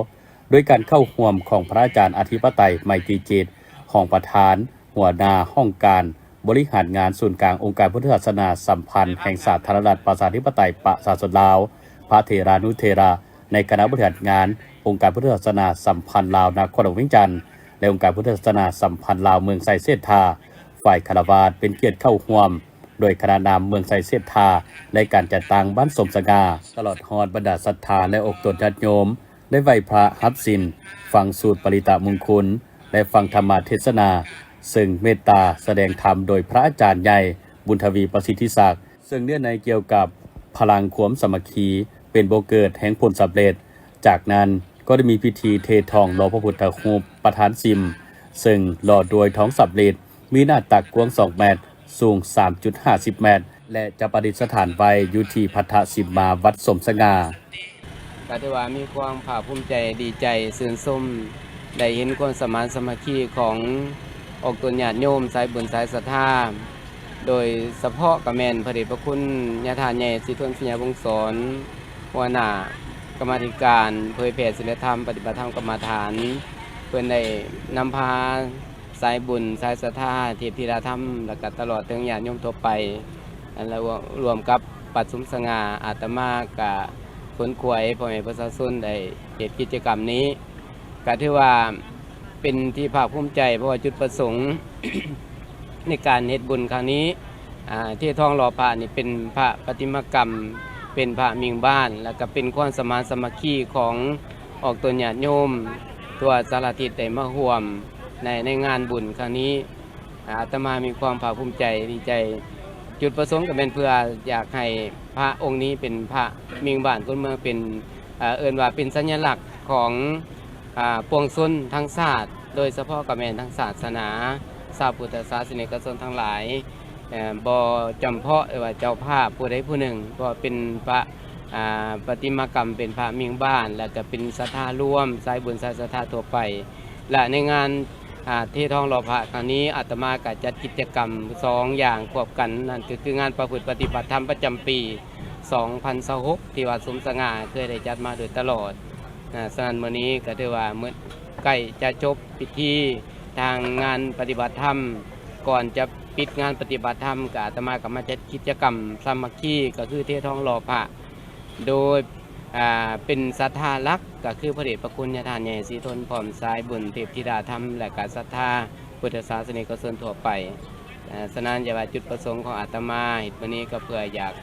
ໂດຍການເຂົ້າຮ່ວມຂອງພະອາຈານອະທິປະໄຕ ໄມຕີຈິດ, ຮອງປະທານ, ຫົວໜ້າຫ້ອງການບໍລິຫານງານສູນກາງອົງການພຸດທະສາສະໜາສຳພັນແຫ່ງສາທາລະນະລັດ ປະຊາທິປະໄຕ ປະຊາຊົນລາວ, ພະເຖລານຸເຖລະໃນຄະນະບໍລິຫານງານອົງການພຸດທະສາສະໜາສຳພັນລາວ ນະຄອນຫຼວງວຽງຈັນ, ແລະ ອົງການພຸດທະສາສະໜາສຳພັນລາວເມືອງໄຊເສດຖາ ຝ່າຍຄາລະວາດເປັນກຽດເຂົ້າຮ່ວມ ໂດຍຄະນະນຳເມືອງໄຊເສດຖາ ໃນການຈັດຕັ້ງບ້ານສົມສະຫງ່າ ຕະຫຼອດຮອດບັນດາສັດທາ ແລະ ອອກຕົນຍາດໂຍມ ໄດ້ໄຫວ້ພະຮັບສິນ, ຟັງສູດປະລິຕະມຸງຄຸນ ແລະ ຟັງທຳມະເທດສະໜາ, ເຊິ່ງເມດຕາສະແດງທຳໂດຍພະອາຈານໃຫຍ່ ບຸນທະວີ ປະສິດທິສັກ, ເຊິ່ງເນື້ອໃນກ່ຽວກັບພະລັງຄວາມສາມັກຄີ ເປັນບໍ່ເກີດແຫ່ງຜົນສຳເລັດ. ຈາກນັ້ນກໍໄດ້ມີພິທີເທທອງຫຼໍ່ພະພຸດທະຮູບປະທານສິມ, ເຊິ່ງຫຼໍ່ດ້ວຍທອງສຳລິດ, ມີໜ້າຕັກກວ້າງສອງແມັດ, ສູງສາມຈຸດຫ້າສິບແມັດ ແລະ ຈະປະດິດສະຖານໄວ້ຢູ່ທີ່ພັດທະສິມມາວັດສົມສະຫງ່າ. ກໍຖືວ່າມີຄວາມພາກພູມໃຈ, ດີໃຈ, ຊື່ນຊົມ ໄດ້ເຫັນຄວາມສະມານສາມັກຄີຂອງອອກຕົນຍາດໂຍມ, ສາຍບຸນ, ສາຍສັດທາ, ໂດຍສະເພາະກໍແມ່ນພະເດດພະຄຸນຍາທ່ານໃຫຍ່ ສີທົນ ພິຍາວົງສອນ ຫົວໜ້າກຳມາທິການເຜີຍແຜ່ສິນລະທຳ ປະຕິບັດທຳກຳມະຖານ, ເພິ່ນໄດ້ນຳພາສາຍບຸນ, ສາຍສັດທາ, ເທບທິດາທຳ ແລະ ກະຕະຫຼອດເຖິງຍາດໂຍມທົ່ວໄປ ອັນລະ ລວມກັບວັດສົມສະຫງ່າ, ອາດຕະມາກະຂົນຂວາຍພໍ່ແມ່ປະຊາຊົນໄດ້ເຮັດກິດຈະກຳນີ້ ກະຖືວ່າເປັນທີ່ພາກພູມໃຈ ເພາະວ່າຈຸດປະສົງໃນການເຮັດບຸນຄັ້ງນີ້ ອາ ເທທອງຫຼໍ່ພະນີ້ເປັນພະປະຕິມາກຳ ເປັນພະມິ່ງບ້ານ ແລະ ກະເປັນຄວາມສະມານສາມັກຄີຂອງອອກຕົນຍາດໂຍມທົ່ວສາລະທິດໄດ້ມາຮ່ວມໃນ ໃນງານບຸນຄັ້ງນີ້. ອາ ອາດຕະມາມີຄວາມພາກພູມໃຈ ດີໃຈ. ຈຸດປະສົງກໍແມ່ນເພື່ອຢາກໃຫ້ພະອົງນີ້ເປັນພະມິ່ງບ້ານຄົນເມືອງ ເປັນ ເອີ ເອີ້ນວ່າເປັນສັນຍະລັກຂອງ ອາ ປວງຊົນທັງຊາດ, ໂດຍສະເພາະກໍແມ່ນທັງສາສະໜາ, ຊາວພຸດທະສາສະນິກະຊົນທັງຫຼາຍ, ເອີ ບໍ່ຈຳເພາະວ່າເຈົ້າພາບຜູ້ໃດຜູ້ໜຶ່ງ, ເພາະເປັນພະ ອາ ປະຕິມາກຳເປັນພະມິ່ງບ້ານ ແລະ ກະເປັນສັດທາລວມ ສາຍບຸນສາຍສັດທາທົ່ວໄປ. ແລະ ໃນງານ ອາ ເທທອງຫຼໍ່ພະຄັ້ງນີ້ ອາດຕະມາກໍຈັດກິດຈະກຳສອງຢ່າງຄວບກັນ, ນັ້ນກໍຄືງານປະພຶດປະຕິບັດທຳປະຈຳປີສອງພັນຊາວຫົກ ທີ່ວ່າສົມສະຫງ່າເຄີຍໄດ້ຈັດມາໂດຍຕະຫຼອດ. ອາ ສະນັ້ນ ມື້ນີ້ກໍຖືວ່າມື້ໃກ້ຈະຈົບພິທີທາງງານປະຕິບັດທຳ, ກ່ອນຈະປິດງານປະຕິບັດທຳ ກໍອາດຕະມາກໍມາຈັດກິດຈະກຳສາມັກຄີ ກໍຄືເທທອງຫຼໍ່ພະ ໂດຍ ອາ ເປັນສັດທາຫຼັກ ກໍຄືພະເດດພະຄຸນຍາທ່ານໃຫຍ່ສີທົນ ພ້ອມສາຍບຸນເທບທິດາທຳ ແລະ ກະສັດທາພຸດທະສາສະນິກະຊົນທົ່ວໄປ. ອາ ສະນັ້ນ ຢ່າວ່າຈຸດປະສົງຂອງອາດຕະມາເຮັດມື້ນີ້ກໍເພື່ອຢາກ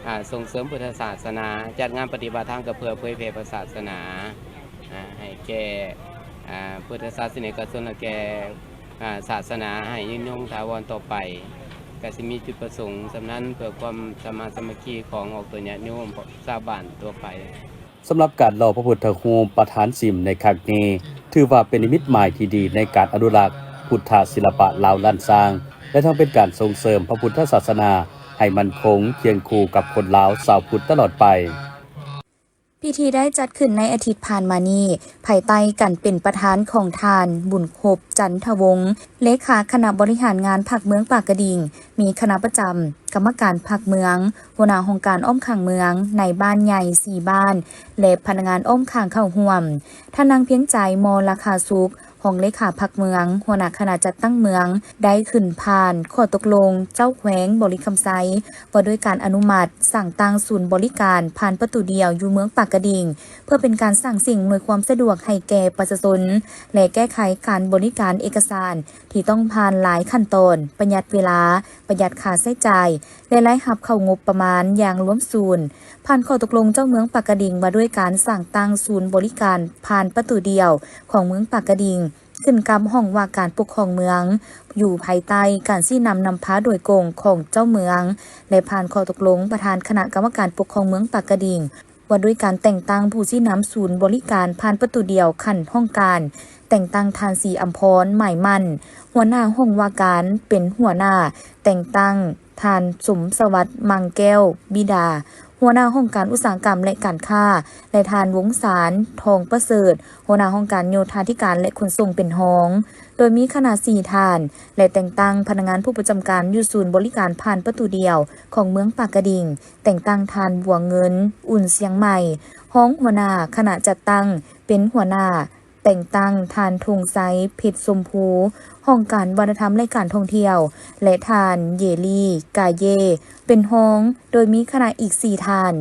ອາ ສົ່ງເສີມພຸດທະສາສະໜາ, ຈັດງານປະຕິບັດທຳກໍເພື່ອເຜີຍແຜ່ພະສາສະໜາ ອາ ໃຫ້ແກ່ ອາ ພຸດທະສາສະນິກະຊົນ ແລະ ແກ່ ອາ ສາສະໜາໃຫ້ຍືນຍົງຖາວອນຕໍ່ໄປ, ກະຊິມີຈຸດປະສົງສ່ຳນັ້ນ ເພື່ອຄວາມສະມານສາມັກຄີຂອງອອກຕົນຍາດໂຍມຊາວບ້ານທົ່ວໄປ. ສຳລັບການຫຼໍ່ພະພຸດທະຮູບປະທານສິມໃນຄັ້ງນີ້ ຖືວ່າເປັນນິມິດໝາຍທີ່ດີໃນການອະນຸລັກພຸດທະສິລະປະລາວລ້ານຊ້າງ ແລະ ທັງເປັນການສົ່ງເສີມພະພຸດທະສາສະໜາໃຫ້ໝັ້ນຄົງຄຽງຄູ່ກັບຄົນລາວຊາວພຸດຕະຫຼອດໄປ. ພິທີໄດ້ຈັດຂຶ້ນໃນອາທິດຜ່ານມານີ້ ພາຍໃຕ້ການເປັນປະທານຂອງທ່ານ ບຸນຄົບ ຈັນທະວົງ ເລຂາຄະນະບໍລິຫານງານພັກເມືອງປາກກະດິງ, ມີຄະນະປະຈຳ, ກຳມະການພັກເມືອງ, ຫົວໜ້າຫ້ອງການອ້ອມຂ້າງເມືອງ, ນາຍບ້ານໃຫຍ່ສີ່ບ້ານ ແລະ ພະນັກງານອ້ອມຂ້າງເຂົ້າຮ່ວມ. ທ່ານນາງ ພຽງໃຈ ມໍລະຄາສຸກ ຮອງເລຂາພັກເມືອງ, ຫົວໜ້າຄະນະຈັດຕັ້ງເມືອງ ໄດ້ຂຶ້ນຜ່ານຂໍ້ຕົກລົງເຈົ້າແຂວງບໍລິຄຳໄຊ ວ່າດ້ວຍການອະນຸມັດສ້າງຕັ້ງສູນບໍລິການຜ່ານປະຕູດຽວຢູ່ເມືອງປາກກະດິງ ເພື່ອເປັນການສ້າງສິ່ງອຳນວຍຄວາມສະດວກໃຫ້ແກ່ປະຊາຊົນ ແລະ ແກ້ໄຂການບໍລິການເອກະສານທີ່ຕ້ອງຜ່ານຫຼາຍຂັ້ນຕອນ, ປະຢັດເວລາ, ປະຢັດຄ່າໃຊ້ຈ່າຍ ແລະ ລາຍຮັບເຂົ້າງົບປະມານຢ່າງລວມສູນ. ຜ່ານຂໍ້ຕົກລົງເຈົ້າເມືອງປາກກະດິງ ວ່າດ້ວຍການສ້າງຕັ້ງສູນບໍລິການຜ່ານປະຕູດຽວຂອງເມືອງປາກກະດິງ ຂຶ້ນກັບຫ້ອງວ່າການປົກຄອງເມືອງ ຢູ່ພາຍໃຕ້ການຊີ້ນຳນຳພາໂດຍກົງຂອງເຈົ້າເມືອງ ແລະ ຜ່ານຂໍ້ຕົກລົງປະທານຄະນະກຳມະການປົກຄອງເມືອງປາກກະດິງ ວ່າດ້ວຍການແຕ່ງຕັ້ງຜູ້ຊີ້ນຳສູນບໍລິການຜ່ານປະຕູດຽວຂັ້ນຫ້ອງການ, ແຕ່ງຕັ້ງທ່ານ ສີອຳພອນ ໝາຍໝັ້ນ ຫົວໜ້າຫ້ອງວ່າການເປັນຫົວໜ້າ, ແຕ່ງຕັ້ງ ທ່ານ ສົມສະຫວັດ ມັງແກ້ວ ບິດາ ຫົວໜ້າຫ້ອງການອຸດສາຫະກຳ ແລະ ການຄ້າ ແລະ ທ່ານ ວົງສານ ທອງປະເສີດ ຫົວໜ້າຫ້ອງການໂຍທາທິການ ແລະ ຂົນສົ່ງ ເປັນຮອງ, ໂດຍມີຄະນະສີ່ທ່ານ ແລະ ແຕ່ງຕັ້ງພະນັກງານຜູ້ປະຈຳການຢູ່ສູນບໍລິການຜ່ານປະຕູດຽວຂອງເມືອງປາກກະດິງ, ແຕ່ງຕັ້ງທ່ານ ບົວເງິນ ອຸ່ນຊຽງໃໝ່ ຮອງຫົວໜ້າຄະນະຈັດຕັ້ງ ເປັນຫົວໜ້າ, ແຕ່ງຕັ້ງທ່ານ ທົງໄຊ ເພັດຊົມພູ ຫ້ອງການວັດທະນະທຳ ແລະ ການທ່ອງທ່ຽວ ແລະ ທ່ານ ເຢລີ ກາເຢ ເປັນຮອງ, ໂດຍມີຄະນະອີກສີ່ທ່ານ,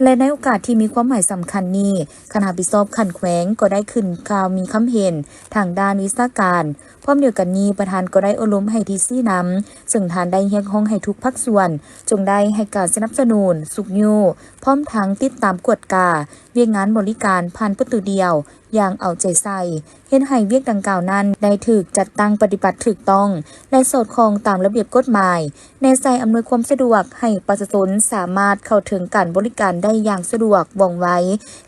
ແລະ ໃນໂອກາດທີ່ມີຄວາມໝາຍສຳຄັນນີ້, ຄະນະຮັບຜິດຊອບຂັ້ນແຂວງກໍໄດ້ຂຶ້ນກ່າວມີຄຳເຫັນທາງດ້ານວິຊາການ. ພ້ອມດຽວກັນນີ້, ປະທານກໍໄດ້ອົບຮົມໃຫ້ທິດຊີ້ນຳ, ເຊິ່ງທ່ານໄດ້ຮຽກຮ້ອງໃຫ້ທຸກພາກສ່ວນຈົ່ງໄດ້ໃຫ້ການສະໜັບສະໜູນ, ຊຸກຍູ້, ພ້ອມທັງຕິດຕາມກວດກາວຽກງານບໍລິການຜ່ານປະຕູດຽວຢ່າງເອົາໃຈໃສ່, ເຮັດໃຫ້ວຽກດັ່ງກ່າວນັ້ນໄດ້ຖືກຈັດຕັ້ງປະຕິບັດຖືກຕ້ອງ ແລະ ສອດຄ່ອງຕາມລະບຽບກົດໝາຍ, ແນໃສ່ອຳນວຍຄວາມສະດວກໃຫ້ປະຊາຊົນສາມາດເຂົ້າເຖິງການບໍລິການໄດ້ຢ່າງສະດວກ, ວ່ອງໄວ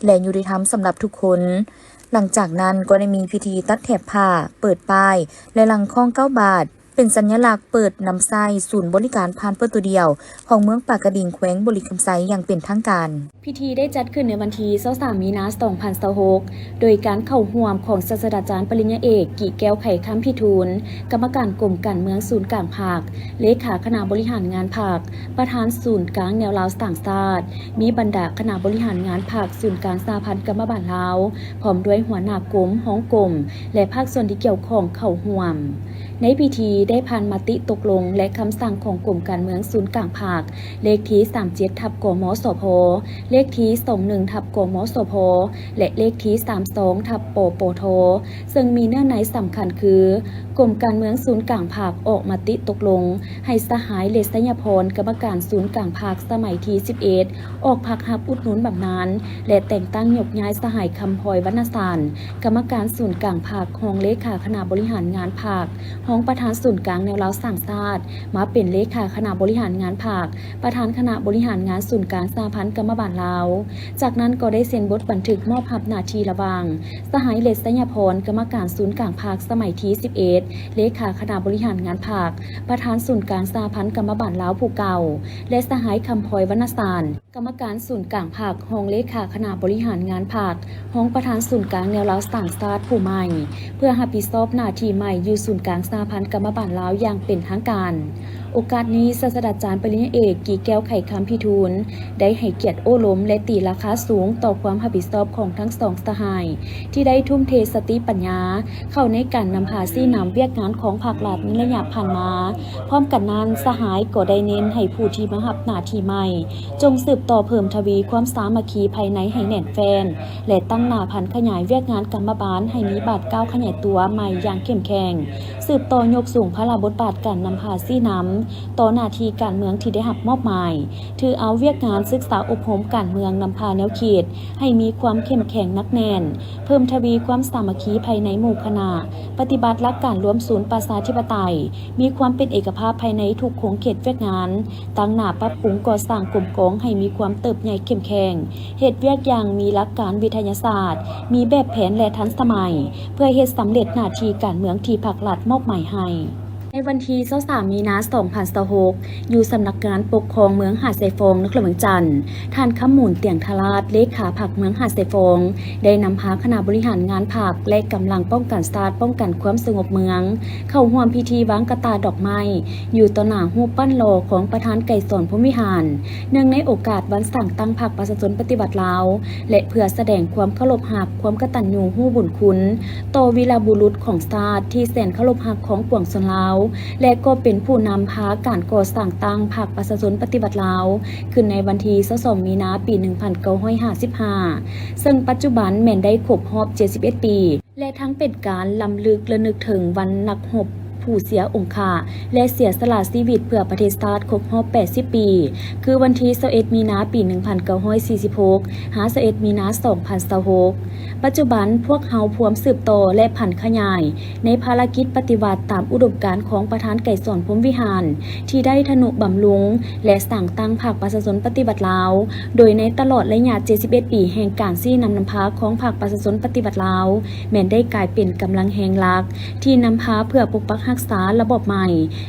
ແລະ ຍຸຕິທຳສຳລັບທຸກຄົນ. ຫຼັງຈາກນັ້ນກໍໄດ້ມີພິທີຕັດແຖບຜ້າ, ເປີດປ້າຍ ແລະ ຫຼັງຄ້ອງເກົ້າບາດ ເປັນສັນຍະລັກເປີດນຳໃຊ້ສູນບໍລິການຜ່ານປະຕູດຽວຂອງເມືອງປາກກະດິງ ແຂວງບໍລິຄຳໄຊຢ່າງເປັນທາງການ. ພິທີໄດ້ຈັດຂຶ້ນໃນວັນທີຊາວສາມ ມີນາ ສອງພັນຊາວຫົກ ໂດຍການເຂົ້າຮ່ວມຂອງສາດສະດາຈານປະລິນຍາເອກ ກິແກ້ວ ໄຂຄຳພິທູນ, ກຳມະການກົມການເມືອງສູນກາງພັກ, ເລຂາຄະນະບໍລິຫານງານພັກ, ປະທານສູນກາງແນວລາວສ້າງຊາດ, ມີບັນດາຄະນະບໍລິຫານງານພັກ, ສູນກາງສະຫະພັນກຳມະບານລາວ, ພ້ອມດ້ວຍຫົວໜ້າກົມ, ຮອງກົມ ແລະ ພາກສ່ວນທີ່ກ່ຽວຂ້ອງເຂົ້າຮ່ວມ. ໃນພິທີໄດ້ຜ່ານມະຕິຕົກລົງ ແລະ ຄຳສັ່ງຂອງກົມການເມືອງສູນກາງພັກ ເລກທີສາມເຈັດ ທັບ ກມສພ, ເລກທີສອງໜຶ່ງ ທັບ ກມສພ ແລະ ເລກທີສາມສອງ ທັບ ປປທ ເຊິ່ງມີເນື້ອໃນສຳຄັນຄື ກົມການເມືອງສູນກາງພັກອອກມະຕິຕົກລົງໃຫ້ສະຫາຍ ເລດ ໄຊຍະພອນ ກຳມະການສູນກາງພັກສະໄໝທີສິບເອັດ ອອກພັກຮັບອຸດໜູນບຳນານ ແລະ ແຕ່ງຕັ້ງຍົກຍ້າຍສະຫາຍ ຄຳພອຍ ວັນນະສານ ກຳມະການສູນກາງພັກ, ຮອງເລຂາຄະນະບໍລິຫານງານພັກ, ຮອງປະທານສູນກາງແນວລາວສ້າງຊາດ ມາເປັນເລຂາຄະນະບໍລິຫານງານພັກ, ປະທານຄະນະບໍລິຫານງານສູນກາງສະຫະພັນກຳມະບານລາວ. ຈາກນັ້ນກໍໄດ້ເຊັນບົດບັນທຶກມອບຮັບໜ້າທີ່ລະຫວ່າງ ສະຫາຍ ເລດ ໄຊຍະພອນ ກຳມະການສູນກາງພັກສະໄໝທີສິບເອັດ ເລຂາຄະນະບໍລິຫານງານພັກ, ປະທານສູນກາງສະຫະພັນກຳມະບານລາວຜູ້ເກົ່າ ແລະ ສະຫາຍ ຄຳພອຍ ວັນນະສານ ກຳມະການສູນກາງພັກ, ຮອງເລຂາຄະນະບໍລິຫານງານພັກ, ຮອງປະທານສູນກາງແນວລາວສ້າງຊາດຜູ້ໃໝ່ ເພື່ອຮັບຜິດຊອບໜ້າທີ່ໃໝ່ຢູ່ສູນກາງສະຫະພັນກຳມະບານລາວຢ່າງເປັນທາງການ. ໂອກາດນີ້, ສາດສະດາຈານປະລິນຍາເອກ ກີແກ້ວ ໄຂຄຳພິທູນ ໄດ້ໃຫ້ກຽດໂອ້ລົມ ແລະ ຕີລາຄາສູງຕໍ່ຄວາມຮັບຜິດຊອບຂອງທັງສອງສະຫາຍ ທີ່ໄດ້ທຸ່ມເທສະຕິປັນຍາ ເຂົ້າໃນການນຳພາຊີ້ນຳວຽກງານຂອງພາກລັດໃນໄລຍະຜ່ານມາ. ພ້ອມກັນນັ້ນ, ສະຫາຍກໍໄດ້ເນັ້ນໃຫ້ຜູ້ທີ່ມາຮັບໜ້າທີ່ໃໝ່ ຈົ່ງສືບຕໍ່ເພີ່ມທະວີຄວາມສາມັກຄີພາຍໃນໃຫ້ແໜ້ນແຟ້ນ ແລະ ຕັ້ງໜ້າຜັນຂະຫຍາຍວຽກງານກຳມະບານໃຫ້ມີບາດກ້າວຂະຫຍາຍຕົວໃໝ່ຢ່າງເຂັ້ມແຂງ, ສືບຕໍ່ຍົກສູງພາລະບົດບາດການນຳພາຊີ້ນຳຕໍ່ໜ້າທີ່ການເມືອງທີ່ໄດ້ຮັບມອບໝາຍ, ຖືເອົາວຽກງານສຶກສາອົບຮົມການເມືອງນຳພາແນວຄິດໃຫ້ມີຄວາມເຂັ້ມແຂງໜັກແໜ້ນ, ເພີ່ມທະວີຄວາມສາມັກຄີພາຍໃນໝູ່ຄະນະ, ປະຕິບັດຫຼັກການລວມສູນປະຊາທິປະໄຕ, ມີຄວາມເປັນເອກະພາບພາຍໃນທຸກຂົງເຂດວຽກງານ, ຕັ້ງໜ້າປັບປຸງກໍ່ສ້າງກົມກອງໃຫ້ມີຄວາມເຕີບໃຫຍ່ເຂັ້ມແຂງ, ເຮັດວຽກຢ່າງມີຫຼັກການວິທະຍາສາດ, ມີແບບແຜນ ແລະ ທັນສະໄໝ, ເພື່ອເຮັດສຳເລັດໜ້າທີ່ການເມືອງທີ່ພັກລັດມອບໝາຍໃຫ້. ໃນວັນທີຊາວສາມ ມີນາ ສອງພັນຊາວຫົກ ຢູ່ສຳນັກງານປົກຄອງເມືອງຫາດຊາຍຟອງ ນະຄອນຫຼວງວຽງຈັນ, ທ່ານ ຄຳມູນ ຕຽງທະລາດ ເລຂາພັກເມືອງຫາດຊາຍຟອງ ໄດ້ນຳພາຄະນະບໍລິຫານງານພັກ ແລະ ກຳລັງປ້ອງກັນຊາດ ປ້ອງກັນຄວາມສະຫງົບເມືອງ ເຂົ້າຮ່ວມພິທີວາງກະຕ່າດອກໄມ້ ຢູ່ຕໍ່ໜ້າຮູບປັ້ນຫຼໍ່ຂອງປະທານໄກສອນ ພົມວິຫານ ເນື່ອງໃນໂອກາດວັນສ້າງຕັ້ງພັກປະຊາຊົນປະຕິວັດລາວ ແລະ ເພື່ອສະແດງຄວາມເຄົາລົບຮັກ, ຄວາມກະຕັນຍູຮູ້ບຸນຄຸນຕໍ່ວີລະບຸລຸດຂອງຊາດທີ່ແສນເຄົາລົບຮັກຂອງປວງຊົນລາວ ແລະ ກໍເປັນຜູ້ນຳພາການກໍ່ສ້າງຕັ້ງພັກປະຊາຊົນປະຕິວັດລາວ ຂຶ້ນໃນວັນທີຊາວສອງ ມີນາ ປີໜຶ່ງພັນເກົ້າຮ້ອຍຫ້າສິບຫ້າ ເຊິ່ງປັດຈຸບັນແມ່ນໄດ້ຄົບຮອບເຈັດສິບເອັດປີ ແລະ ທັງເປັນການລຳລຶກລະນຶກເຖິງວັນນັກຮົບຜູ້ເສຍອົງຄະ ແລະ ເສຍສະຫຼະຊີວິດເພື່ອປະເທດຊາດຄົບຮອບແປດສິບປີ ຄືວັນທີຊາວເອັດ ມີນາ ປີໜຶ່ງພັນເກົ້າຮ້ອຍສີ່ສິບຫົກ ຫາ ຊາວເອັດ ມີນາ ສອງພັນຊາວຫົກ. ປັດຈຸບັນພວກເຮົາພວມສືບຕໍ່ ແລະ ຜັນຂະຫຍາຍໃນພາລະກິດປະຕິວັດຕາມອຸດົມການຂອງປະທານໄກສອນ ພົມວິຫານ ທີ່ໄດ້ທະນຸບຳລຸງ ແລະ ສ້າງຕັ້ງພັກປະຊາຊົນປະຕິວັດລາວ, ໂດຍໃນຕະຫຼອດໄລຍະເຈັດສິບເອັດປີແຫ່ງການຊີ້ນຳນຳພາຂອງພັກປະຊາຊົນປະຕິວັດລາວ ແມ່ນໄດ້ກາຍເປັນກຳລັງແຮງຫຼັກທີ່ນຳພາເພື່ອປົກປັກຮັກສາລະບອບໃໝ່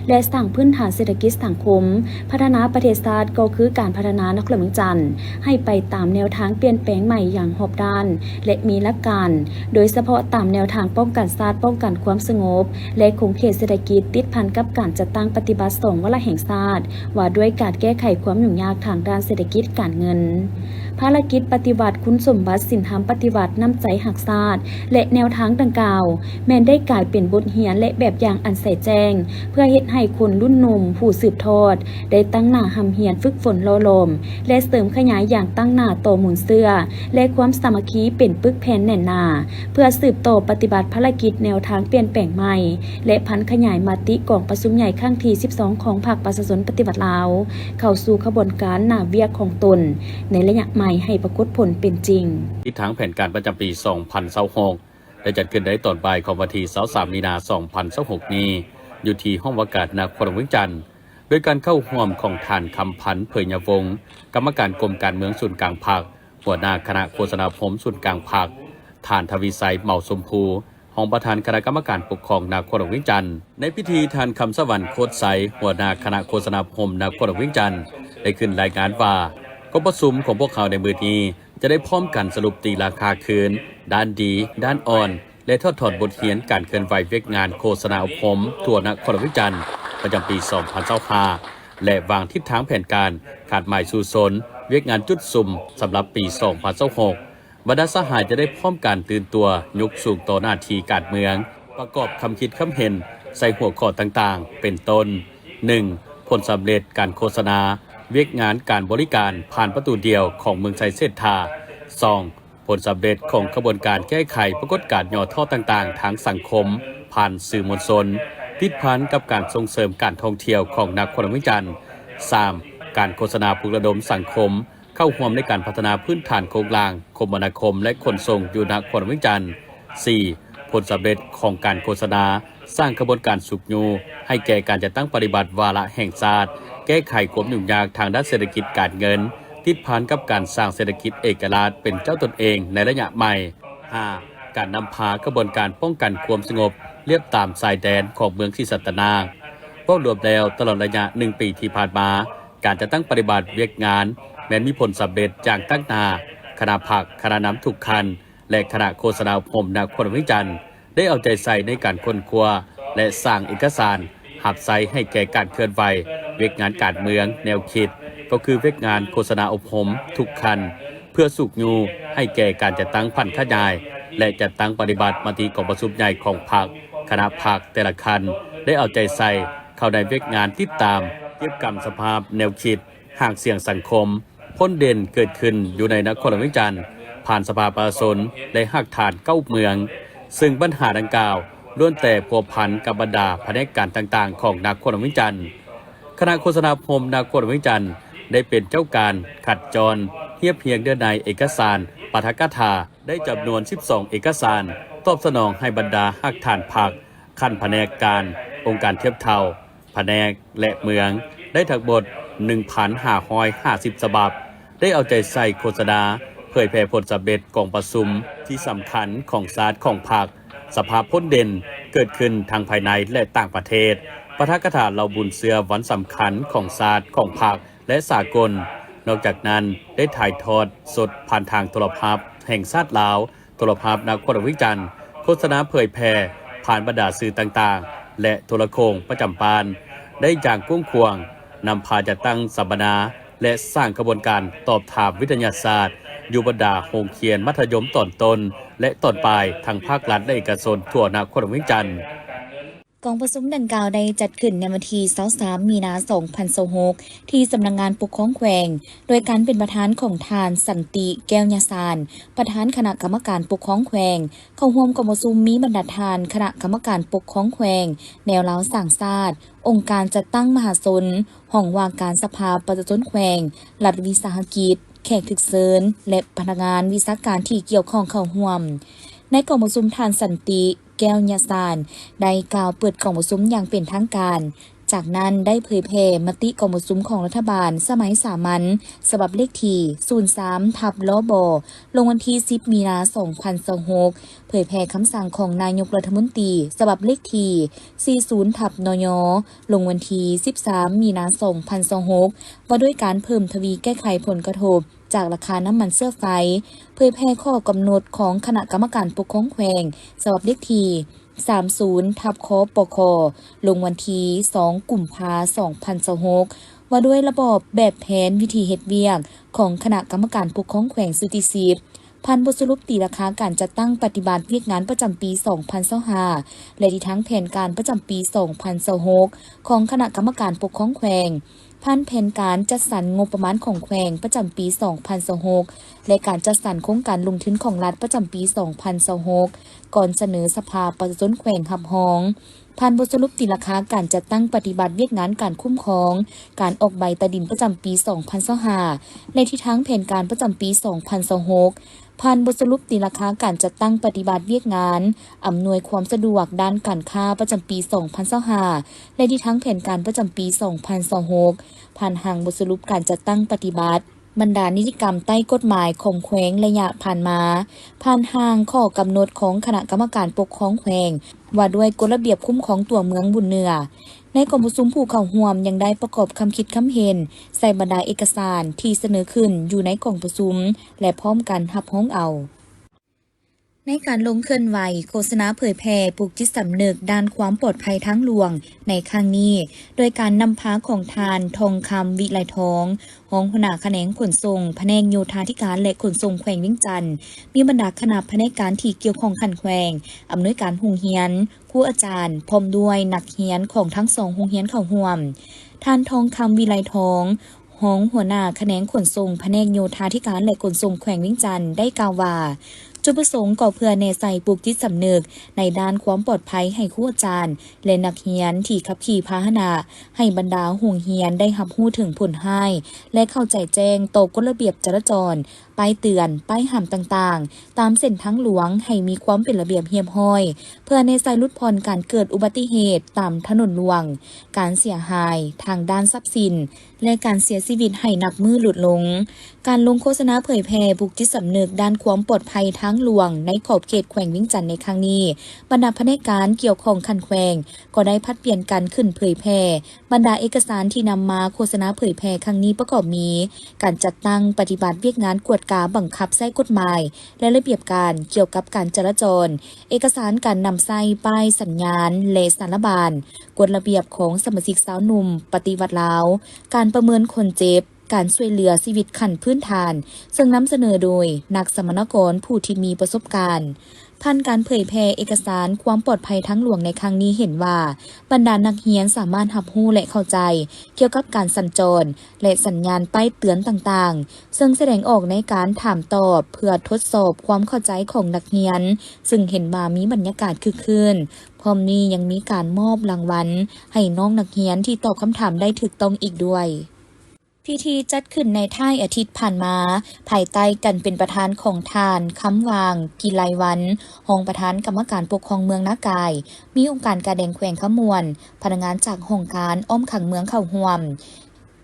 ແລະ ສ້າງພື້ນຖານເສດຖະກິດສັງຄົມ, ພັດທະນາປະເທດຊາດ ກໍຄືການພັດທະນານະຄອນຫຼວງວຽງຈັນ ໃຫ້ໄປຕາມແນວທາງປ່ຽນແປງໃໝ່ຢ່າງຮອບດ້ານ ແລະ ມີຫຼັກການ, ໂດຍສະເພາະຕາມແນວທາງປ້ອງກັນຊາດ, ປ້ອງກັນຄວາມສະຫງົບ ແລະ ຂົງເຂດເສດຖະກິດ ຕິດພັນກັບການຈັດຕັ້ງປະຕິບັດສອງວາລະແຫ່ງຊາດ ວ່າດ້ວຍການແກ້ໄຂຄວາມຫຍຸ້ງຍາກທາງດ້ານເສດຖະກິດການເງິນ. ພາລະກິດປະຕິວັດຄຸນສົມບັດສິນທຳປະຕິວັດ, ນ້ຳໃຈຮັກຊາດ ແລະ ແນວທາງດັ່ງກ່າວ ແມ່ນໄດ້ກາຍເປັນບົດຮຽນ ແລະ ແບບຢ່າງອັນ ນໃສ່ແຈ້ງ ເພື່ອເຮັດໃຫ້ຄົນລຸ້ນໜຸ່ມຜູ້ສືບທອດ ໄດ້ຕັ້ງໜ້າຮ່ຳຮຽນຝຶກຝົນຫຼໍ່ຫຼອມ ແລະ ເສີມຂະຫຍາຍຢ່າງຕັ້ງໜ້າຕໍ່ມູນເຊື້ອ ແລະ ຄວາມສາມັກຄີເປັນປຶກແຜ່ນແໜ້ນໜາ ເພື່ອສືບຕໍ່ປະຕິບັດພາລະກິດແນວທາງປ່ຽນແປງໃໝ່ ແລະ ຜັນຂະຫຍາຍມະຕິກອງປະຊຸມໃຫຍ່ຄັ້ງທີສິບສອງ ຂອງພັກປະຊາຊົນປະຕິວັດລາວ ເຂົ້າສູ່ຂະບວນການໜ້າວຽກຂອງຕົນ ໃນໄລຍະໃໝ່ໃຫ້ປາກົດຜົນເປັນຈິງ. ທິດທາງແຜນການປະຈຳປີສອງພັນຊາວຫົກ ໄດ້ຈັດຂຶ້ນໃນຕອນບ່າຍຂອງວັນທີຊາວສາມ ມີນາ ສອງພັນຊາວຫົກ ນີ້ ຢູ່ທີ່ຫ້ອງວ່າການນະຄອນຫຼວງວຽງຈັນ ໂດຍການເຂົ້າຮ່ວມຂອງທ່ານ ຄຳພັນ ເຜີຍຍະວົງ ກຳມະການກົມການເມືອງສູນກາງພັກ, ຫົວໜ້າຄະນະໂຄສະນາອົບຮົມສູນກາງພັກ, ທ່ານ ທະວີໄຊ ເໝົາຊົມພູ ຮອງປະທານຄະນະກຳມະການປົກຄອງນະຄອນຫຼວງວຽງຈັນ. ໃນພິທີ, ທ່ານ ຄຳສະຫວັນ ໂຄດໄຊ ຫົວໜ້າຄະນະໂຄສະນາອົບຮົມນະຄອນຫຼວງວຽງຈັນ ໄດ້ຂຶ້ນລາຍງານວ່າ ກອງປະຊຸມຂອງພວກເຮົາໃນມື້ນີ້ ຈະໄດ້ພ້ອມກັນສະຫຼຸບຕີລາຄາຄືນ ດ້ານດີ, ດ້ານອ່ອນ ແລະ ຖອດຖອນບົດຮຽນການເຄື່ອນໄຫວວຽກງານໂຄສະນາອົບຮົມທົ່ວນະຄອນຫຼວງວຽງຈັນ ປະຈຳປີສອງພັນຊາວຫ້າ ແລະ ວາງທິດທາງແຜນການຄາດໝາຍສູ້ຊົນວຽກງານຈຸດສຸມສຳລັບປີສອງພັນຊາວຫົກ. ບັນດາສະຫາຍຈະໄດ້ພ້ອມກັນຕື່ນຕົວຍົກສູງຕໍ່ໜ້າທີ່ການເມືອງ, ປະກອບຄຳຄິດຄຳເຫັນໃສ່ຫົວຂໍ້ຕ່າງໆ ເປັນຕົ້ນ ໜຶ່ງ ຜົນສຳເລັດການໂຄສະນາວຽກງານການບໍລິການຜ່ານປະຕູດຽວຂອງເມືອງໄຊເສດຖາ, ສອງ ຜົນສຳເລັດຂອງຂະບວນການແກ້ໄຂປາກົດການຫຍໍ້ທໍ້ຕ່າງໆທາງສັງຄົມຜ່ານສື່ມວນຊົນ ຕິດພັນກັບການສົ່ງເສີມການທ່ອງທ່ຽວຂອງນະຄອນຫຼວງວຽງຈັນ, ສາມ ການໂຄສະນາປຸກລະດົມສັງຄົມ ເຂົ້າຮ່ວມໃນການພັດທະນາພື້ນຖານໂຄງລ່າງຄົມມະນາຄົມ ແລະ ຂົນສົ່ງຢູ່ນະຄອນຫຼວງວຽງຈັນ, ສີ່ ຜົນສຳເລັດຂອງການໂຄສະນາສ້າງຂະບວນການຊຸກຍູ້ໃຫ້ແກ່ການຈັດຕັ້ງປະຕິບັດວາລະແຫ່ງຊາດ ແກ້ໄຂຄວາມຫຍຸ້ງຍາກທາງດ້ານເສດຖະກິດການເງິນ ຕິດພັນກັບການສ້າງເສດຖະກິດເອກະລາດເປັນເຈົ້າຕົນເອງໃນໄລຍະໃໝ່, ຫ້າ ການນຳພາຂະບວນການປ້ອງກັນຄວາມສະຫງົບລຽບຕາມຊາຍແດນຂອງເມືອງສີສັດຕະນາກ. ເວົ້າລວມແລ້ວ, ຕະຫຼອດໄລຍະໜຶ່ງປີທີ່ຜ່ານມາ, ການຈັດຕັ້ງປະຕິບັດວຽກງານແມ່ນມີຜົນສຳເລັດຢ່າງຕັ້ງໜ້າ. ຄະນະພັກ, ຄະນະນຳທຸກຂັ້ນ ແລະ ຄະນະໂຄສະນາອົບຮົມນະຄອນຫຼວງວຽງຈັນ ໄດ້ເອົາໃຈໃສ່ໃນການຄົ້ນຄວ້າ ແລະ ສ້າງເອກະສານຮັບໃຊ້ໃຫ້ແກ່ການເຄື່ອນໄຫວວຽກງານການເມືອງ. ແນວຄິດກໍຄືວຽກງານໂຄສະນາອົບຮົມທຸກຂັ້ນ ເພື່ອຊຸກຍູ້ໃຫ້ແກ່ການຈັດຕັ້ງຜັນຂະຫຍາຍ ແລະ ຈັດຕັ້ງປະຕິບັດມະຕິກອງປະຊຸມໃຫຍ່ຂອງພັກ, ຄະນະພັກແຕ່ລະຂັ້ນ ໄດ້ເອົາໃຈໃສ່ເຂົ້າໃນວຽກງານຕິດຕາມ, ກຽບກຳສະພາບແນວຄິດ, ຫາງສຽງສັງຄົມ, ພົ້ນເດັ່ນເກີດຂຶ້ນຢູ່ໃນນະຄອນຫຼວງວຽງຈັນ ຜ່ານສະພາປະຊາຊົນ ແລະ ຮາກຖານເກົ້າເມືອງ, ເຊິ່ງບັນຫາດັ່ງກ່າວລ້ວນແຕ່ພົວພັນກັບບັນດາພະແນກການຕ່າງໆຂອງນະຄອນຫຼວງວຽງຈັນ. ຄະນະໂຄສະນາອົບຮົມນະຄອນຫຼວງວຽງຈັນ ໄດ້ເປັນເຈົ້າການຂັດຈ້ອນ, ຮຽບຮຽງເນື້ອໃນເອກະສານປາຖະກະຖາ ໄດ້ຈຳນວນສິບສອງເອກະສານ, ຕອບສະໜອງໃຫ້ບັນດາຮາກຖານພັກ, ຂັ້ນພະແນກການ, ອົງການທຽບເທົ່າ, ພະແນກ ແລະ ເມືອງ ໄດ້ທັງໝົດໜຶ່ງພັນຫ້າຮ້ອຍຫ້າສິບສະບັບ, ໄດ້ເອົາໃຈໃສ່ໂຄສະນາເຜີຍແຜ່ຜົນສຳເລັດກອງປະຊຸມທີ່ສຳຄັນຂອງຊາດຂອງພັກ, ສະພາບພົ້ນເດັ່ນເກີດຂຶ້ນທັງພາຍໃນ ແລະ ຕ່າງປະເທດ, ປາຖະກະຖາເລົ່າບຸນເຊື້ອວັນສຳຄັນຂອງຊາດຂອງພັກ ແລະ ສາກົນ. ນອກຈາກນັ້ນ ໄດ້ຖ່າຍທອດສົດຜ່ານທາງໂທລະພາບແຫ່ງຊາດລາວ, ໂທລະພາບນະຄອນຫຼວງວຽງຈັນ, ໂຄສະນາເຜີຍແຜ່ຜ່ານບັນດາສື່ຕ່າງໆ ແລະ ໂທລະໂຄ່ງປະຈຳບ້ານໄດ້ຢ່າງກວ້າງຂວາງ, ນຳພາຈັດຕັ້ງສຳມະນາ ແລະ ສ້າງຂະບວນການຕອບຖາມວິທະຍາສາດຢູ່ບັນດາໂຮງຮຽນມັດທະຍົມຕອນຕົ້ນ ແລະ ຕອນປາຍ ທັງພາກລັດ ແລະ ເອກະຊົນທົ່ວນະຄອນຫຼວງວຽງຈັນ. ກອງປະຊຸມດັ່ງກ່າວໄດ້ຈັດຂຶ້ນໃນວັນທີຊາວສາມ ມີນາ ສອງພັນຊາວຫົກ ທີ່ສຳນັກງານປົກຄອງແຂວງ ໂດຍການເປັນປະທານຂອງທ່ານ ສັນຕິ ແກ້ວຍະສານ ປະທານຄະນະກຳມະການປົກຄອງແຂວງ. ເຂົ້າຮ່ວມກອງປະຊຸມມີບັນດາທ່ານຄະນະກຳມະການປົກຄອງແຂວງ, ແນວລາວສ້າງຊາດ, ອົງການຈັດຕັ້ງມະຫາຊົນ, ຫ້ອງວ່າການສະພາປະຊາຊົນແຂວງ, ລັດວິສາຫະກິດ, ແຂກຖືກເຊີນ ແລະ ພະນັກງານວິຊາການທີ່ກ່ຽວຂ້ອງເຂົ້າຮ່ວມ. ໃນກອງປະຊຸມ ທ່ານ ສັນຕິ ແກ້ວຍະສານ ໄດ້ກ່າວເປີດກອງປະຊຸມຢ່າງເປັນທາງການ. ຈາກນັ້ນໄດ້ເຜີຍແຜ່ມະຕິກອງປະຊຸມຂອງລັດຖະບານສະໄໝສາມັນ ສະບັບເລກທີສູນສາມ ທັບ ລບ ລົງວັນທີສິບ ມີນາ ສອງພັນຊາວຫົກ, ເຜີຍແຜ່ຄຳສັ່ງຂອງນາຍົກລັດຖະມົນຕີ ສະບັບເລກທີສີ່ສູນ ທັບ ນຍ ລົງວັນທີສິບສາມ ມີນາ ສອງພັນຊາວຫົກ ວ່າດ້ວຍການເພີ່ມທະວີແກ້ໄຂຜົນກະທົບ ຈາກລາຄານ້ຳມັນເຊື້ອໄຟ, ເຜີຍແຜ່ຂໍ້ກຳນົດຂອງຄະນະກຳມະການປົກຄອງແຂວງ ສະບັບເລກທີສາມສູນ ທັບ ຄປຄ ລົງວັນທີສອງ ກຸມພາ ສອງພັນຊາວຫົກ ວ່າດ້ວຍລະບອບແບບແຜນວິທີເຮັດວຽກຂອງຄະນະກຳມະການປົກຄອງແຂວງຊຸດທີສິບ ຜ່ານບົດສະຫຼຸບຕີລາຄາການຈັດຕັ້ງປະຕິບັດວຽກງານປະຈຳປີສອງພັນຊາວຫ້າ ແລະ ທິດທາງແຜນການປະຈຳປີສອງພັນຊາວຫົກ ຂອງຄະນະກຳມະການປົກຄອງແຂວງ, ຜ່ານແຜນການຈັດສັນງົບປະມານຂອງແຂວງປະຈຳປີສອງພັນຊາວຫົກ ແລະ ການຈັດສັນໂຄງການລົງທຶນຂອງລັດປະຈຳປີສອງພັນຊາວຫົກ ກ່ອນສະເໜີສະພາປະຊາຊົນແຂວງຮັບຮອງ, ຜ່ານບົດສະຫຼຸບຕີລາຄາການຈັດຕັ້ງປະຕິບັດວຽກງານການຄຸ້ມຄອງການອອກໃບຕາດິນປະຈຳປີສອງພັນຊາວຫ້າ ແລະ ທິດທາງແຜນການປະຈຳປີສອງພັນຊາວຫົກ, ຜ່ານບົດສະຫຼຸບຕີລາຄາການຈັດຕັ້ງປະຕິບັດວຽກງານອຳນວຍຄວາມສະດວກດ້ານການຄ້າປະຈຳປີສອງພັນຊາວຫ້າ ແລະ ທິດທາງແຜນການປະຈຳປີສອງພັນຊາວຫົກ, ຜ່ານຮ່າງບົດສະຫຼຸບການຈັດຕັ້ງປະຕິບັດ ບັນດານິຕິກຳໃຕ້ກົດໝາຍຂອງແຂວງໄລຍະຜ່ານມາ, ຜ່ານຮ່າງຂໍ້ກຳນົດຂອງຄະນະກຳມະການປົກຄອງແຂວງ ວ່າດ້ວຍກົດລະບຽບຄຸ້ມຄອງຕົວເມືອງບຸນເໜືອ. ໃນກອງປະຊຸມ, ຜູ້ເຂົ້າຮ່ວມຍັງໄດ້ປະກອບຄຳຄິດຄຳເຫັນໃສ່ບັນດາເອກະສານທີ່ສະເໜີຂຶ້ນຢູ່ໃນກອງປະຊຸມ ແລະ ພ້ອມກັນຮັບຮອງເອົາ. ໃນການລົງເຄື່ອນໄຫວໂຄສະນາເຜີຍແຜ່ປຸກຈິດສຳນຶກດ້ານຄວາມປອດໄພທາງຫຼວງໃນຄັ້ງນີ້, ໂດຍການນຳພາຂອງທ່ານ ທອງຄຳ ວິໄລທອງ, ຮອງຫົວໜ້າຂະແໜງຂົນສົ່ງ ພະແນກໂຍທາທິການ ແລະ ຂົນສົ່ງແຂວງວຽງຈັນ, ມີບັນດາຄະນະພະແນກການທີ່ກ່ຽວຂ້ອງຂັ້ນແຂວງ, ອຳນວຍການໂຮງຮຽນ, ຄູອາຈານ, ພ້ອມດ້ວຍນັກຮຽນຂອງທັງສອງໂຮງຮຽນເຂົ້າຮ່ວມ. ທ່ານ ທອງຄຳ ວິໄລທອງ, ຮອງຫົວໜ້າຂະແໜງຂົນສົ່ງ ພະແນກໂຍທາທິການ ແລະ ຂົນສົ່ງແຂວງວຽງຈັນ ໄດ້ກ່າວວ່າ, ຈຸດປະສົງກໍເພື່ອແນໃສ່ປຸກຈິດສຳນຶກໃນດ້ານຄວາມປອດໄພໃຫ້ຄູອາຈານ ແລະ ນັກຮຽນທີ່ຂັບຂີ່ພາຫະນະ, ໃຫ້ບັນດາໂຮງຮຽນໄດ້ຮັບຮູ້ເຖິງຜົນຮ້າຍ ແລະ ເຂົ້າໃຈແຈ້ງຕໍ່ກົດລະບຽບຈະລາຈອນ, ປ້າຍເຕືອນ, ປ້າຍຫ້າມຕ່າງໆ ຕາມເສັ້ນທາງຫຼວງໃຫ້ມີຄວາມເປັນລະບຽບຮຽບຮ້ອຍ, ເພື່ອແນໃສ່ຫຼຸດຜ່ອນການເກີດອຸບັດຕິເຫດຕາມຖະໜົນຫຼວງ, ການເສຍຫາຍທາງດ້ານຊັບສິນ ແລະ ການເສຍຊີວິດໃຫ້ນັບມື້ຫຼຸດລົງ. ການລົງໂຄສະນາເຜີຍແຜ່ປຸກຈິດສຳນຶກດ້ານຄວາມປອດໄພທາງຫຼວງໃນຂອບເຂດແຂວງວຽງຈັນໃນຄັ້ງນີ້, ບັນດາພະແນກການກ່ຽວຂ້ອງຂັ້ນແຂວງກໍໄດ້ຜັດປ່ຽນກັນຂຶ້ນເຜີຍແຜ່ບັນດາເອກະສານທີ່ນຳມາໂຄສະນາເຜີຍແຜ່ຄັ້ງນີ້ປະກອບມີ ການຈັດຕັ້ງປະຕິບັດວຽກງານກວດກາບັງຄັບໃຊ້ກົດໝາຍ ແລະ ລະບຽບການກ່ຽວກັບການຈະລາຈອນ, ເອກະສານການນຳໃຊ້ປ້າຍສັນຍານ ແລະ ສາລະບານ, ກົດລະບຽບຂອງສະມາຊິກຊາວໜຸ່ມປະຕິວັດລາວ, ການປະເມີນຄົນເຈັບ, ການຊ່ວຍເຫຼືອຊີວິດຂັ້ນພື້ນຖານ, ເຊິ່ງນຳສະເໜີໂດຍນັກສຳມະນາກອນຜູ້ທີ່ມີປະສົບການ. ຜ່ານການເຜີຍແຜ່ເອກະສານຄວາມປອດໄພທາງຫຼວງໃນຄັ້ງນີ້ເຫັນວ່າ, ບັນດານັກຮຽນສາມາດຮັບຮູ້ ແລະ ເຂົ້າໃຈກ່ຽວກັບການສັນຈອນ ແລະ ສັນຍານປ້າຍເຕືອນຕ່າງໆ, ເຊິ່ງສະແດງອອກໃນການຖາມຕອບເພື່ອທົດສອບຄວາມເຂົ້າໃຈຂອງນັກຮຽນ, ເຊິ່ງເຫັນວ່າມີບັນຍາກາດຄຶກຄື້ນ. ພ້ອມນີ້ຍັງມີການມອບລາງວັນໃຫ້ນ້ອງນັກຮຽນທີ່ຕອບຄຳຖາມໄດ້ຖືກຕ້ອງອີກດ້ວຍ. ພິທີຈັດຂຶ້ນໃນທ້າຍອາທິດຜ່ານມາ, ພາຍໃຕ້ການເປັນປະທານຂອງທ່ານ ຄຳຫວ່າງ ກິໄລວັນ, ຮອງປະທານກຳມະການປົກຄອງເມືອງນາກາຍ, ມີອົງການກາແດງແຂວງຄຳມ່ວນ, ພະນັກງານຈາກຫ້ອງການອ້ອມຂັງເມືອງເຂົ້າຮ່ວມ.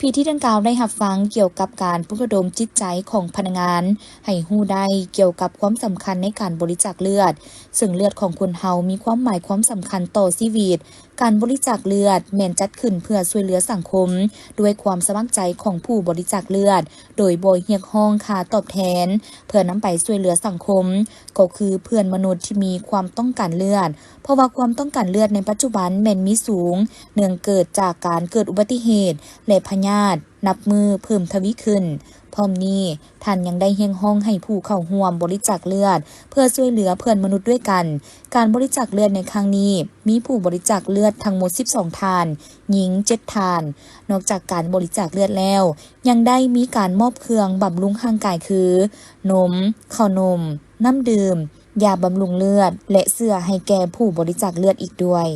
ພິທີດັ່ງກ່າວໄດ້ຮັບຟັງກ່ຽວກັບການປຸກລະດົມຈິດໃຈຂອງພະນັກງານ ໃຫ້ຮູ້ໄດ້ກ່ຽວກັບຄວາມສຳຄັນໃນການບໍລິຈາກເລືອດ, ເຊິ່ງເລືອດຂອງຄົນເຮົາມີຄວາມໝາຍຄວາມສຳຄັນຕໍ່ຊີວິດ. ການບໍລິຈາກເລືອດແມ່ນຈັດຂຶ້ນເພື່ອຊ່ວຍເຫຼືອສັງຄົມ ດ້ວຍຄວາມສະໝັກໃຈຂອງຜູ້ບໍລິຈາກເລືອດ ໂດຍບໍ່ຮຽກຮ້ອງຄ່າຕອບແທນ ເພື່ອນຳໄປຊ່ວຍເຫຼືອສັງຄົມ, ກໍຄືເພື່ອນມະນຸດທີ່ມີຄວາມຕ້ອງການເລືອດ, ເພາະວ່າຄວາມຕ້ອງການເລືອດໃນປັດຈຸບັນແມ່ນມີສູງ ເນື່ອງເກີດຈາກການເກີດອຸບັດຕິເຫດ ແລະ ພະຍາດນັບມື້ເພີ່ມທະວີຂຶ້ນ. ພ້ອມນີ້, ທ່ານຍັງໄດ້ຮຽກຮ້ອງໃຫ້ຜູ້ເຂົ້າຮ່ວມບໍລິຈາກເລືອດ ເພື່ອຊ່ວຍເຫຼືອເພື່ອນມະນຸດດ້ວຍກັນ. ການບໍລິຈາກເລືອດໃນຄັ້ງນີ້ ມີຜູ້ບໍລິຈາກເລືອດທັງໝົດສິບສອງທ່ານ, ຍິງເຈັດທ່ານ. ນອກຈາກການບໍລິຈາກເລືອດແລ້ວ, ຍັງໄດ້ມີການມອບເຄື່ອງບຳລຸງຮ່າງກາຍຄື ນົມ, ເຂົ້າໜົມ, ນ້ຳດື່ມ, ຢາບຳລຸງເລືອດ ແລະ ເສື້ອໃຫ້ແກ່ຜູ້ບໍລິຈາກເລືອດອີກດ້ວຍ.